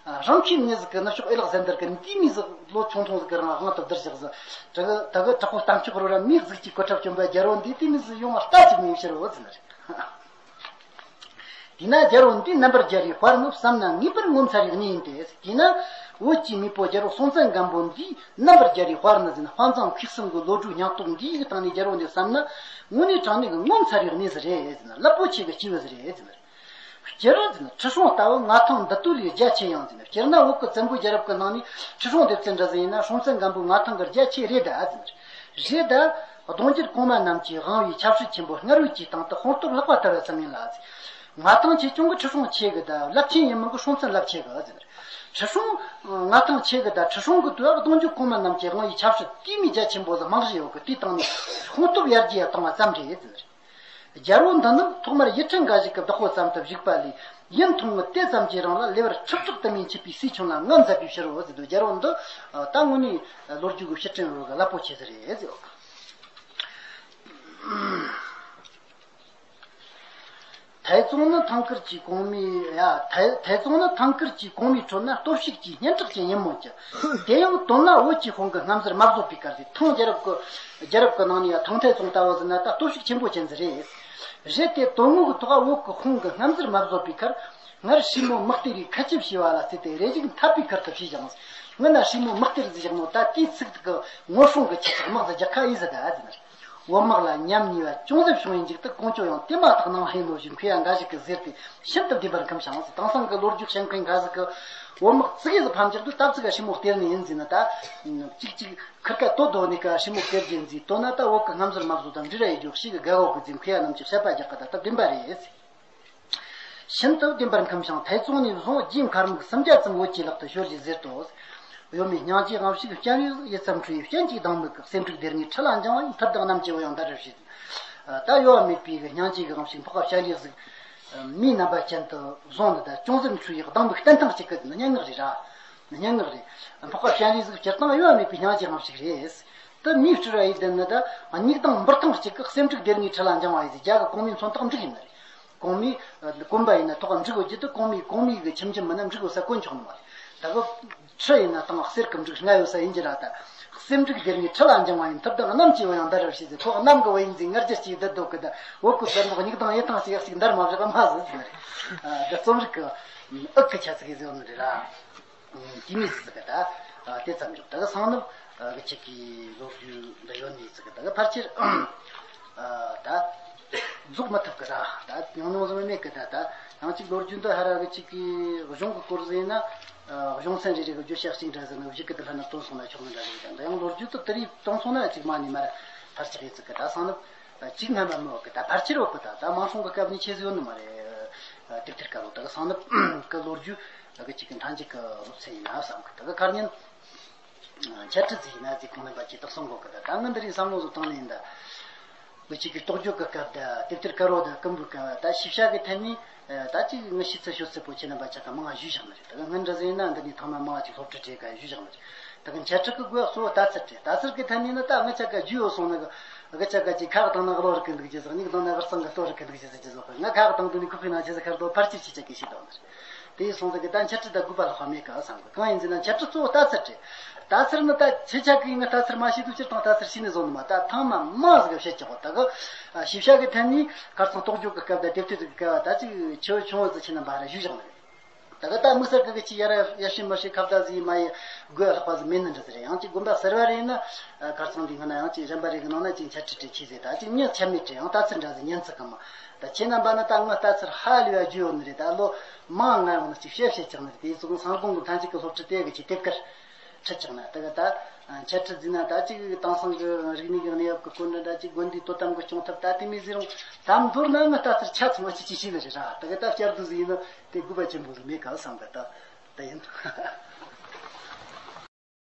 རང་ཁྱིམ་ནས་ཟིག་གི་ནུབ་ཕྱོགས་ཨེ་ལག་ཟན་དར་གི་འདི་མོ་ཟིག་ལོ་ཆུང་ཆུང་ཟིག་གི་རིང་དབང་དུ་བསྡུར་བཞག་ཟིག་ད་གི་ད་གི་དྲག་པོ་གཏམ་ཆོག་རོ་ར་མིའི་གཟུགས་ཀྱི་གོ་ཁྲབ་བཅོམ་པའི་རྒྱལ་པོ་འདི་དེ་མོ་ཟིག་ཡོང་བ་ལྟ་ཅི་མོ་ཡོད་ཕྱིར་རོ་ཟེར་ན་རེད། དེས་ན་རྒྱལ་པོ་འདི་རྣམ་པར་རྒྱལ་བའི་དཔལ་ནི་བསམ་ན་ངེས་པར་ངོ་མཚར་བའི་གནས་ཡིན་ཏེ། དེས་ན་བོད་ཀྱི་མེས་པོ་རྒྱལ་པོ་སྲོང་བཙན་སྒམ་པོ་འདིས་རྣམ་པར་རྒྱལ་བའི་དཔལ་ནི་ཟེར་ན། དཔལ་འཛོམས་མཁས་གསུམ་གྱི་ལོ་རྒྱུས་སྙིང་སྟོབས་འདིའི་སྟེང་ནས་རྒྱལ་པོ་འདི་བསམ་ན་དངོས་གནས་དྲང་གནས་ཀྱི་ངོ་མཚར་བའི་གནས་ཟིག་རེད་ཟེར་ན། རླབས་པོ་ཆེ་གི་སྐྱེས་བུ་ཟིག་རེད་ཟེར་ན། སྤྱིར་ཟེར་ན་ཁྲི་སྲོང་ལྟ་བུ་མངའ་ཐང་འདི་དུས་ལས་རྒྱ་ཆེ་ཡང་ཟེར་ན། སྤྱིར་ན་བོད་ཀྱི་བཙན་པོའི་རྒྱལ་རབས་ཀྱི་ནང་ནས་ཁྲི་སྲོང་ལྡེ་བཙན་འདྲ་ཟིག་ཡིན་ན་སྲོང་བཙན་སྒམ་པོའི་མངའ་ཐང་གི་རྒྱ་ཆེ་རེད་ད་ཟེར་ན། རེད་ད། གདུང་རྒྱུད་གོང་མ་རྣམས་ཀྱིས་དབང་བའི་ཆབ་སྲིད་ཆེན་པོ་སྔར་བས་ཀྱི་སྟེང་དུ་དཔུང་སྟོབས་ལྷག་པ་ལྟ་བུ་ཙམ་ཡིན་ལ་ཟེར། མངའ་ཐང་ཆེ་ཆུང་གི་ཁྲི་སྲོང་ཆེ་གི་ད་རླབས་ཆེན་ཡིན་མིན་གི་སྲོང་བཙན་རླབས་ཆེ་གི་ཟེར། ཁྲི་སྲོང་། མངའ་ཐང་ཆེ་གི་ད་ཁྲི་སྲོང་གི་དུས་གདུང་རྒྱུད་གོང་མ་རྣམས་ཀྱིས་དབང་བའི་ཆབ་སྲིད་དེ་མོ་རྒྱ་ཆེན་པོ་ཟིག་རྨང་གཞི་ཡོད་གི། དེའི་སྟེང་ནས་དཔུང་སྟོབས་ཡར་རྒྱས་ཡ་བཏང་བ་ཙམ་རེད་ཟེར། རྒྱལ་པོ་འདི་ནི་ཐོག་མར་ཡུལ་ཕྲན་འགའ་ཞིག་གི་བདག་པོ་ཙམ་དུ་བཞུགས་པ་ལས། ཡུན་ཐུང་ངུ་དེ་ཙམ་གྱི་རིང་ལ་ལེ་བར་ཁྲི་ཕྲག་དུ་མའི་མཆེད་པའི་སྲས་ཆུང་ལ་མངའ་མཛད་པའི་ཕྱིར་རོ་ཟེར་དུས། རྒྱལ་པོ་འདི་ད་དངོས་གནས་ལོ་རྒྱུས་ཀྱི་ཕྱིར་དྲན་རོ་གི་རླབས་པོ་ཆེ་ཟིག་རེད་ཟེར། ཐའེ་ཙུང་ནི་ཐང་དཀར་གྱི་གོང་མའི་ཡ། ཐའེ་ཐའེ་ཙུང་ནི་ཐང་དཀར་གྱི་གོང་མའི་ཁྲོད་ན་སྟོབས་ཤུགས་ཀྱི་སྙན་གྲགས་ཅན་ཡིན་མོད་ཀྱི། དེ་ཡང་དོན་ལ་བོད་ཀྱི་དཔུང་གི་རྔམ་ཟུར་མ་བཟོད་པའི་སྐབས་སུ། ཐང་རྒྱལ་རབས་ཀྱི་རྒྱལ་རབས་ཀྱི་ནང་ནས་ཡང་ཐང་ཐའེ་ཙུང་ལྟ་བུ་ཟེར་ན་ད་སྟོབས་ཤུགས་ཆེན་པོ་ཅན་ཟིག་རེད། རེད་དེ་དོན་དངོས་ཀྱི་ཐོག་བོད་ཀྱི་དཔུང་གི་རྔམ་ཟུར་མ་བཟོད་པའི་ཁར། སྔར་སྲས་མོ་དམག་སྟེར་བའི་ཁ་ཆེམས་ཞེས་པ་ལ་བརྩིས་ཏེ་རེ་ཞིག་འཐབ་པའི་ཁུར་དུ་ཕྱིས་ཀྱང་། སྔོན་ན་སྲས་མོ་དམག་སྟེར་ཟིག་བཞག་ནོ་ད་དེའི་ཚིག་གི་ངོ་སྲུང་གི་ཆེད་དུ་དམག་ཟིག་རྒྱག་ཁ་ཡིན་ཟིག་ད་ཟེར་ན། བོད་དམག་ལ་ཉམས་ཉེས་པ་ཅུང་ཟད་བྱུང་བའི་མཇུག་ཏུ་ཀོང་ཇོ་ཡང་དེ་མ་ཐག་ནང་ལྷིང་ནོ་ཞིག་མཁས་ཡ་འགའ་ཞིག་གིས་ཟེར་ཏེ་ཤིན་ཏུ་བདེན་པར་འཁུམས་ཤིང་ཟེར། དེང་སང་གི་ལོ་རྒྱུས་བཤད་མཁན་འགའ་ཟིག་གིས་བོད་དམག་ཙི་གེ་ཟིག་ཕམ་རྒྱག་དུས་སྟབས་ཙི་ག་སྲས་མོ་སྟེར་ནི་ཡིན་ཟེར་ན། ད་གཅིག་གཅིག་ཁུར་ཀ་ཏོ་རྡོ་ནི་ཀ་སྲས་མོ་སྟེར་རྒྱུ་ཡིན་ཟེར། དོན་ན་ད་བོད་ཀྱི་རྔམ་ཟུར་མ་བཟོ་དང་འབྲི་ར་ཡི་རྒྱུ་ཞིག་གི་རྒད་པོ་གི་ཟེར་མཁས་ཡ་རྣམས་ཀྱིས་བཤད་པ་རྒྱག་གི། ད་ད་བདེན་པ་རེད་ཟེར། ཤིན་ཏུ་བདེན་པར་འཁུམས་ཤིང་། ཐའེ་ཙུང་ནས་བཟུང་རྗེ་མཁར་དམག་སུམ་བརྒྱ་ཙམ་བོད་ཀྱི་ལག་ཏུ་ཤོར་རྗེས་ཟེར་ཏོ། གཡོ་མེད་སྙིང་རྗེའི་དབང་ཕྱུག་སྤྱན་རས་གཟིགས་ཡིད་ཙམ་འཕྲུལ་ཡིས། སྤྱན་གཅིག་སྡང་མིག་གིས་གསེར་འབྲུག་སྡེ་དངོས་ཁྲི་ལ་འགྱིང་བ་ཡི། མཐུ་དང་རྣམ་དཔྱོད་ཡང་ཟླ་རེར་བྱེད། ད་གཡོ་བ་མེད་པའི་སྙིང་རྗེ་གི་དབང་ཕྱུག་འཕགས་པ་སྤྱན་རས་གཟིགས་མིའི་རྣམ་པ་ཅན་དུ་བཟུང་ནས། ད་ཅུང་ཟད་འཕྲུལ་ཡིས་སྡང་མིག་སྟན་ཐང་གཅིག་གི་སྙན་ངག་རེད་ར། སྙན་ངག་རེད། འཕགས་པ་སྤྱན་རས་གཟིགས་སྤྱིར་བཏང་གཡོ་བ་མེད་པའི་སྙིང་རྗེའི་དབང་ཕྱུག་རེད། དེ་མིའི་སྤྲུལ་བ་ཡིན་དེ་ནི་ད་མིག་དང་འབུར་ཐང་གཅིག་གིས་གསེར་འབྲུག་སྡེ་དངོས་ཁྲི་ལ་འགྱིང་བ་ཡིན་ཟེར། རྒྱ་གི་གོང་མའི་མཚོན་རྟགས་འབྲུག་ཡིན་ནི་རེད། གོང་མའི་གོན་པ་ཡིན་ན་ཐོག་འབྲུག་ཡོད་རྒྱུ་དེ། གོང་མའི་གོང་མའི་གི་ཁྱིམ་རྒྱུད་མིན་ན་འབྲུག་ཡོད་ས་གོན་ཆོག་ནི་མ་རེད། ད་གི་ཁྲི་ཡིན་ན་དང་གསེར་གི་འབྲུག་ལྔ་ཡོད་ས་ཡིན་རྒྱུ་ར། ད་གསེར་འབྲུག་སྡེ་དངོས་ཁྲི་ལ་འགྱིང་བ་ཡི། མཐུ་དང་རྣམ་དཔྱོད་ཡང་ཟླ་རེར་བྱེད་ཟེར། ཁོག་གནམ་གི་བུ་ཡིན་ཟེར་ངར་རྒྱལ་གྱིས་བསྡད་འདུག་གི། ད་བོད་ཀྱི་བཙན་པོ་མིག་དང་ཡིད་ཐང་གཅིག་གཅིག་འདར་མ་བཞག་མ་ཟེར་ཟེར་ནི་རེད། ད་རྩོམ་རིག་གི་འུག་གི་ཆ་ཚིག་ཟེར་ནི་རེད་ར། དེ་མིན་ཟིག་གི་ད། དེ་ཙམ་འཇོག་ད་གི་སང་ནུབ་གི་ཅིག་གི་ལོ་རྒྱུས་འདི་ཡོད་ནི་ཟིག་གི་ད་གི་ཕལ་ཆེར་ད་རྫོགས་མི་ཐུབ་གི་ར། ད་ཉུང་ཉུང་ཟིག་མེད་གི། ད་ད་ཡང་ཅིག་ལོ་རྒྱུས་འདི་ཧ་ར་གི་ཅིག་གི་གཞུང་གི་སྐོར་ཟིག་ཡིན་ན། གཞུང་ཚན་རེ་རེ་གི་བརྗོད་བྱ་གཅིག་འདྲ་ཟིག་ནི་བཞི་གི་དུ་ལྷན་ན་བཏོན་སོང་ན་ཆོག་ནི་འདྲ་ཟིག་ད་ད་ཡང་ལོ་རྒྱུས་དེ་དེ་རིགས་བཏོན་སོང་ན་ཅིག་མ་ནི་མར་ཕལ་ཆེར་ཡོད་ཟིག་གི། ད་སང་ནུབ་ཅིག་སྔ་མ་མི་འོག་གི་ད་ཕལ་ཆེར་འོག་གི། ད་ད་མང་སོང་གི་སྐབས་ནས་ཆེ་ཟིག་ཡོད་ནི་མ་རེད། དེབ་ཐེར་དཀར་པོ་ད་གི་སང་ནུབ་གི་ལོ་རྒྱུས་གི་ཅིག་གི་མཐའ་མཇུག་གི་སློབ་ཚན་ཡིན་ན་བསམ་གི། ད་གི་ཁར་ཉིན་འཆད་ཁྲིད་ཟིག་ཡིན་ན་ཟིག་གི་མིན་པ་ཅིག་ད་གསུང་གོ་གི། ད་ད་ངི་འདི་རིགས་བསམ་བློ་ཟིག་བཏང་ནས་ཡིན། ད་གི་ཅིག་གི་རྟོགས་བརྗོད་གི་སྐབས་ད་དེབ་ཐེར་དཀར་པོ་ད་ཀུན་པོའི་སྐབས་ད་ཤེས་བྱ་གི་ཐད་ནས་ད་ཅིག་ངི་ཤེས་ཚད་ཤོད་ཚད་པོ་ཁྱེད་རྣམ་པ་ཆ་ག་མང་ང་ཞུས་བཞག་ནི་རེད། ད་གི་ངི་འདྲ་ཟིག་ཡིན་ན་འདི་ནས་ཐེངས་མ་མང་ང་ཅིག་སློབ་ཁྲིད་བྱེད་ག་ཞུས་བཞག་ནི་རེད། ད་གི་འཆད་ཁྲིད་གི་དགོས་གཙོ་བོ་ལྟ་ཚུལ་རེད། ལྟ་ཚུལ་གི་ཐད་ནས་ནི་ད་ངི་ཆ་ག་རྒྱུས་ཡོད་སོང་ནི་གི། གི་ཆ་ག་ཅིག་ཁ་གི་བཏང་ན་བློ་རིག་གི་འདུག་ཅེས་ཟེར། མྱིག་གི་བཏང་ན་གར་སང་གི་ལྟོ་རིག་གི་འདུག་ཅེས་ཟེར་གྱི་ཟོག་གི། ང་ཁ་གི་བཏང་དུས་ནི་ཁུག་པའི་ནང་ཅེས་ཟེར་ཁར་ལྟོ་ཕར་ཅིག་ཅིག་ཅག་གི་ཤེས་དང་ནི། དེ་ཡིན་སོང་ཙང་གི་ད་འཆད་ཁྲིད་ད་དགོས་པ་ལྷག་མེད་ག་བསམ་གི། གང་ཡིན་ཟེར་ན་འཆད་ཁྲིད་གཙོ་བོ་ལྟ་ཚུལ་རེད། ལྟ་ཚུལ་ནི་ད་ཁྱེད་ཅག་གིས་ང་ལྟ་ཚུལ་མ་ཤེས་དུས་སྤྱིར་བཏང་ལྟ་ཚུལ་ཤེས་ནི་བཟོ་ནི་མ། ད་ཐེངས་མ་མང་ཟིག་གི་བཤད་ཀྱི་གོ། ད་གི་ཞིབ་བཤད་གི་ཐད་ནས་ཁར་སང་རྟོགས་བརྗོད་གི་སྐབས་དང་དེབ་ཐེར་གི་སྐབས་ད་ཅིག་ཆེ་བོ་ཆུང་བོ་ཟིག་ཁྱེད་རྣམ་པ་ར་ཞུས་བཞག་ནི་རེད། ད་གི་ད་དམིགས་བསལ་གི་གི་ཅིག་ཡར་ཡར་ཤེས་མར་ཤེས་ཁ་བརྡ་ཟིག་མ་ཡི་དགོས་ལྷག་པ་ཟིག་མེད་ནི་འདྲ་ཟིག་རེད། ཡང་ཅིག་དགོན་པ་གསར་བ་རེད་ན་ཁར་སང་འདི་སྔ་ན་ཡང་ཅིག་གཞན་པ་རེ་གི་ནང་ན་ཅིག་འཆད་ཁྲིད་ཁྲིད་ཆེ་ཟིག་ད་ཅིག་མྱི་ཆ་མེད་རེད། ཡང་ལྟ་ཚུལ་འདྲ་ཟིག་ཉན་ཚུལ་གི་མ། ད་ཁྱེད་རྣམ་པ་ནི་ད་ང་ལྟ་ཚུལ་ཧ་ལས་པ་རྒྱུས་ཡོད་ནི་རེད། ད་ལོ་མང་ང་ཡོང་ན་ཅིག་བཤད་བཤད་ཀྱང་ནི་རེད། དེ་ཚོ་གི་སང་དགོང་གི་མཐའ་མཇུག་གི་སློབ་ཁྲིད་དེ་གི་ཅིག་དེབ་དཀར་ཁྲིད་ཀྱང་ན། ད་གི་ད་འཆད་ཁྲིད་ཟིན་ན་ད་ཅིག་དེང་སང་གི་རིག་གནས་ཀྱི་གནས་བབ་ཀྱི་སྐོར་འདྲ་འདྲ་ཅིག་དགོན་སྡེའི་དོ་དམ་གྱི་སྐྱོང་ཐབས་ད་དེ་མི་ཟེར་རུང་ད་མདོར་ན་ང་ལྟ་ཚུལ་ཆ་ཚང་ཅིག་ཅིག་ཤེས་ནི་རེད་ར། ད་གི་ད་བསྐྱར་ཟློས་ཟིག་ཡིན་ན་དེ་དགོས་པ་ཆེན་པོ་ཟིག་མེད་ག་བསམ་གི། ད་ད་ཡིན།